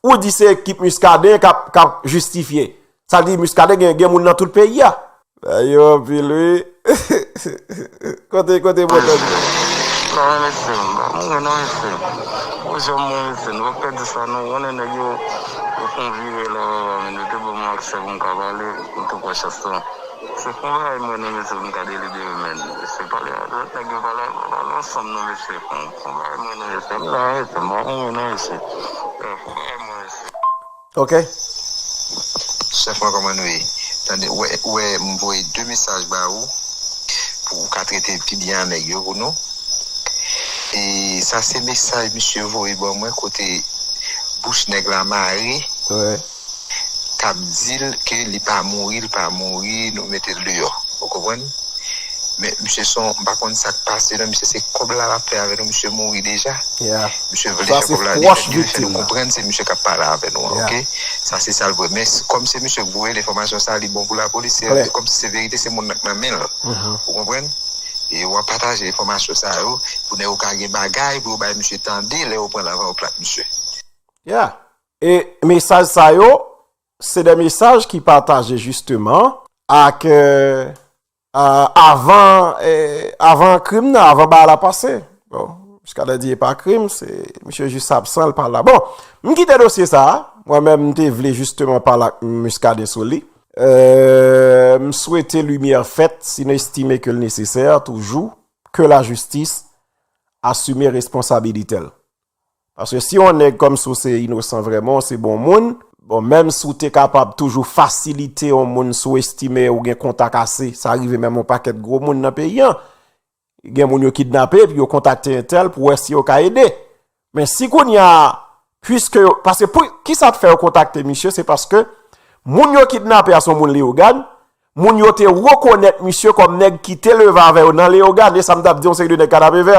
ou di se ekip Muscadin k ap, k ap jistifye, sa vle di Muscadin gen, gen moun nan tout peyi a. Bagay yo anpil, wi. Kote, kote pwoblèm yo? Non, men mesye, m pa mouri non mesye. Ou janm mwen mesye, nou pa pèdi sa non, ou konnen nèg yo, yo fè yon vire la, men yo te ban mwen aksè pou m ka pale, m te pran chans lan. Se fon bagay mwen non mesye, pou m ka delibere men. Se pale a lòt nèg yo pale, pale ansanm non mesye, fon, fon bagay mwen non mesye, m la mesye, m pa mouri non mesye. Fon bagay mwen mesye. Ok. Chèf mwen, kòman nou ye? Tande, ou wè, ou wè, m voye de mesaj ba ou pou ou ka trete pi byen a nèg yo pou nou. E sa se mesaj misye voye ban mwen kote bouch nèg la mare. Wi. K ap di l ke li pa mouri, li pa mouri, nou mete l deyò. Ou konprann? Men misye se yon, m pa konn sa k pase non, misye se kòb la l ap fè avè nou, misye mouri deja. Yeah. Misye vle Sa fè se kòb la li pwòch mèt li fè viktim nou nan. Konprann se misye k ap pale avè nou an, Yeah. ok? Sa se sa l vre. Men s- kòm se misye k voye l enfòmasyon sa, li bon pou lapolis, se Klè. kòm si se verite, se moun nan k nan men l. Mhm. Ou konprann? E w ap pataje enfòmasyon sa yo pou nèg yo ka gen bagay pou yo bay misye tande lè yo pran l avan yo plat misye. Yeah. E mesaj sa yo, se de mesaj ki pataje jisteman ak, euh, euh, avan, euh, avan krim nan, avan bagay la pase. Bon, Muscadin di e pa krim, se misye jis absan, l pa la. Bon, m kite dosye sa a. Mwen menm, m te vle jisteman pale ak Muscadin sou li. Euh, m swete limyè fèt, si nou estime ke l nesesè, toujou, ke lajistis asime responsabilite l. Paske si yon nèg kòmsi w se inosan vrèman, w se bon moun, bon, menm si w te kapab toujou fasilite yon moun si w estime ou gen kontak ase, sa rive menm yon pakèt gwo moun nan peyi an, gen moun yo kidnape, epi yo kontakte entèl pou wè si yo ka ede. Men si kounye a, piske yo, paske pou, kisa t fè yo kontakte misye, se paske moun yo kidnape a se yon moun Leyogàn, moun yo te rekonèt misye kòm nèg ki te leve avè yo nan Leyogàn, e sa m t ap di yon seri de nèg Kanapevè.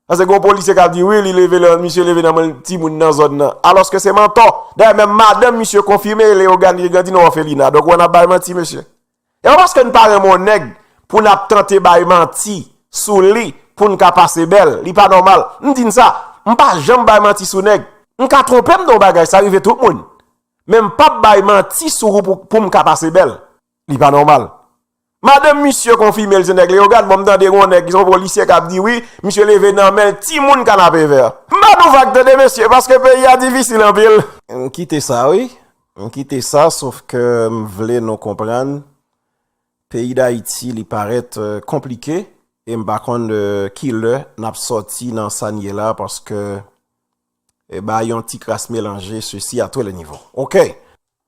Paske gen yon polisye k ap di, wi, li leve nan, misye leve nan men timoun nan zòn nan. Alòske se mantò. Dayè, menm madanm misye konfime Leyogàn li te grandi nan òfelina. Donk, w wè n ap bay manti, mesye. E pa paske n pa renmen yon nèg pou n ap tante bay manti sou li pou n ka pase bèl. Li pa nòmal. M di n sa, m pa janm bay manti sou nèg. M ka twonpe m nan yon bagay, sa rive tout moun. Men m p ap bay manti sou ou pou, pou m ka pase bèl. Li pa nòmal. Madanm misye konfime l se nèg Leyogàn, bon, m tande gen yon nèg ki se yon polisye k ap di wi, misye leve nan men l timoun Kanapevè. M pa nou vag tande mesye, paske peyi a difisil anpil. M kite sa wi. M kite sa, sof ke m vle nou konprann, peyi Dayiti li parèt, euh, konplike, e m pa konn, euh, ki lè n ap sòti nan sa n ye la, paske, e, ba yon ti kras melanje, sesi à tous les niveaux. Ok.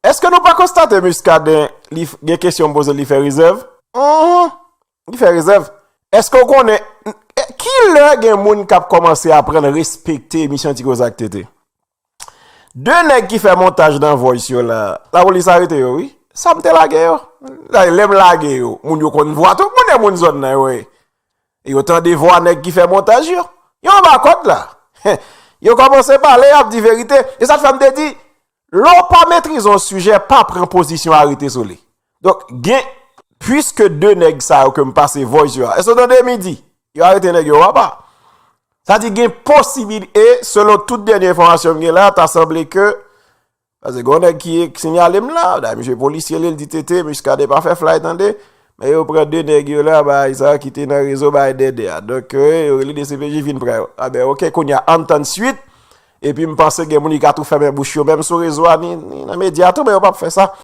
Èske nou pa konstate Muscadin, li f- gen kesyon m poze l, li fè rezèv? Mhm. Li fè rezèv. Èske w konnen, e, ki lè gen moun k ap kòmanse aprann respekte emisyon Ti Koze ak Tete? De nèg ki fè montaj nan voice yo la, lapolis arete yo, wi. Sa m te lage yo. Dayè, lè m lage yo, moun yo konn vwa tout moun e moun zòn nan yo ye. Yo tande vwa nèg ki fè montaj yo. Yo anba kòd la. Yo kòmanse pale, y ap di verite. E sa k fè m te di, lè w pa metrize yon sijè, pa pran pozisyon arete sou li. Donk, gen, puiske de nèg sa yo ke m pase voice yo a, èske w tande midi? Yo arete nèg yo, papa. Sa di gen posibil, e selon tout dènye enfòmasyon m gen la, ta sanble ke Paske gen yon nèg ki sinyale m la, dayè misye polisye li, li di tete, Muscadin pa fè flay tande. Men yo pran de nèg yo la, bay sa ki te nan rezo bay Dèdè a. Donk, eh, yo rele D C P J vin pran yo. A ben, oke, kounye a, ann tann swit. Epi m panse gen moun ki ka tou fèmen bouch yo, menm sou rezo a, ni, ni nan medya tou, men yo p ap fè sa.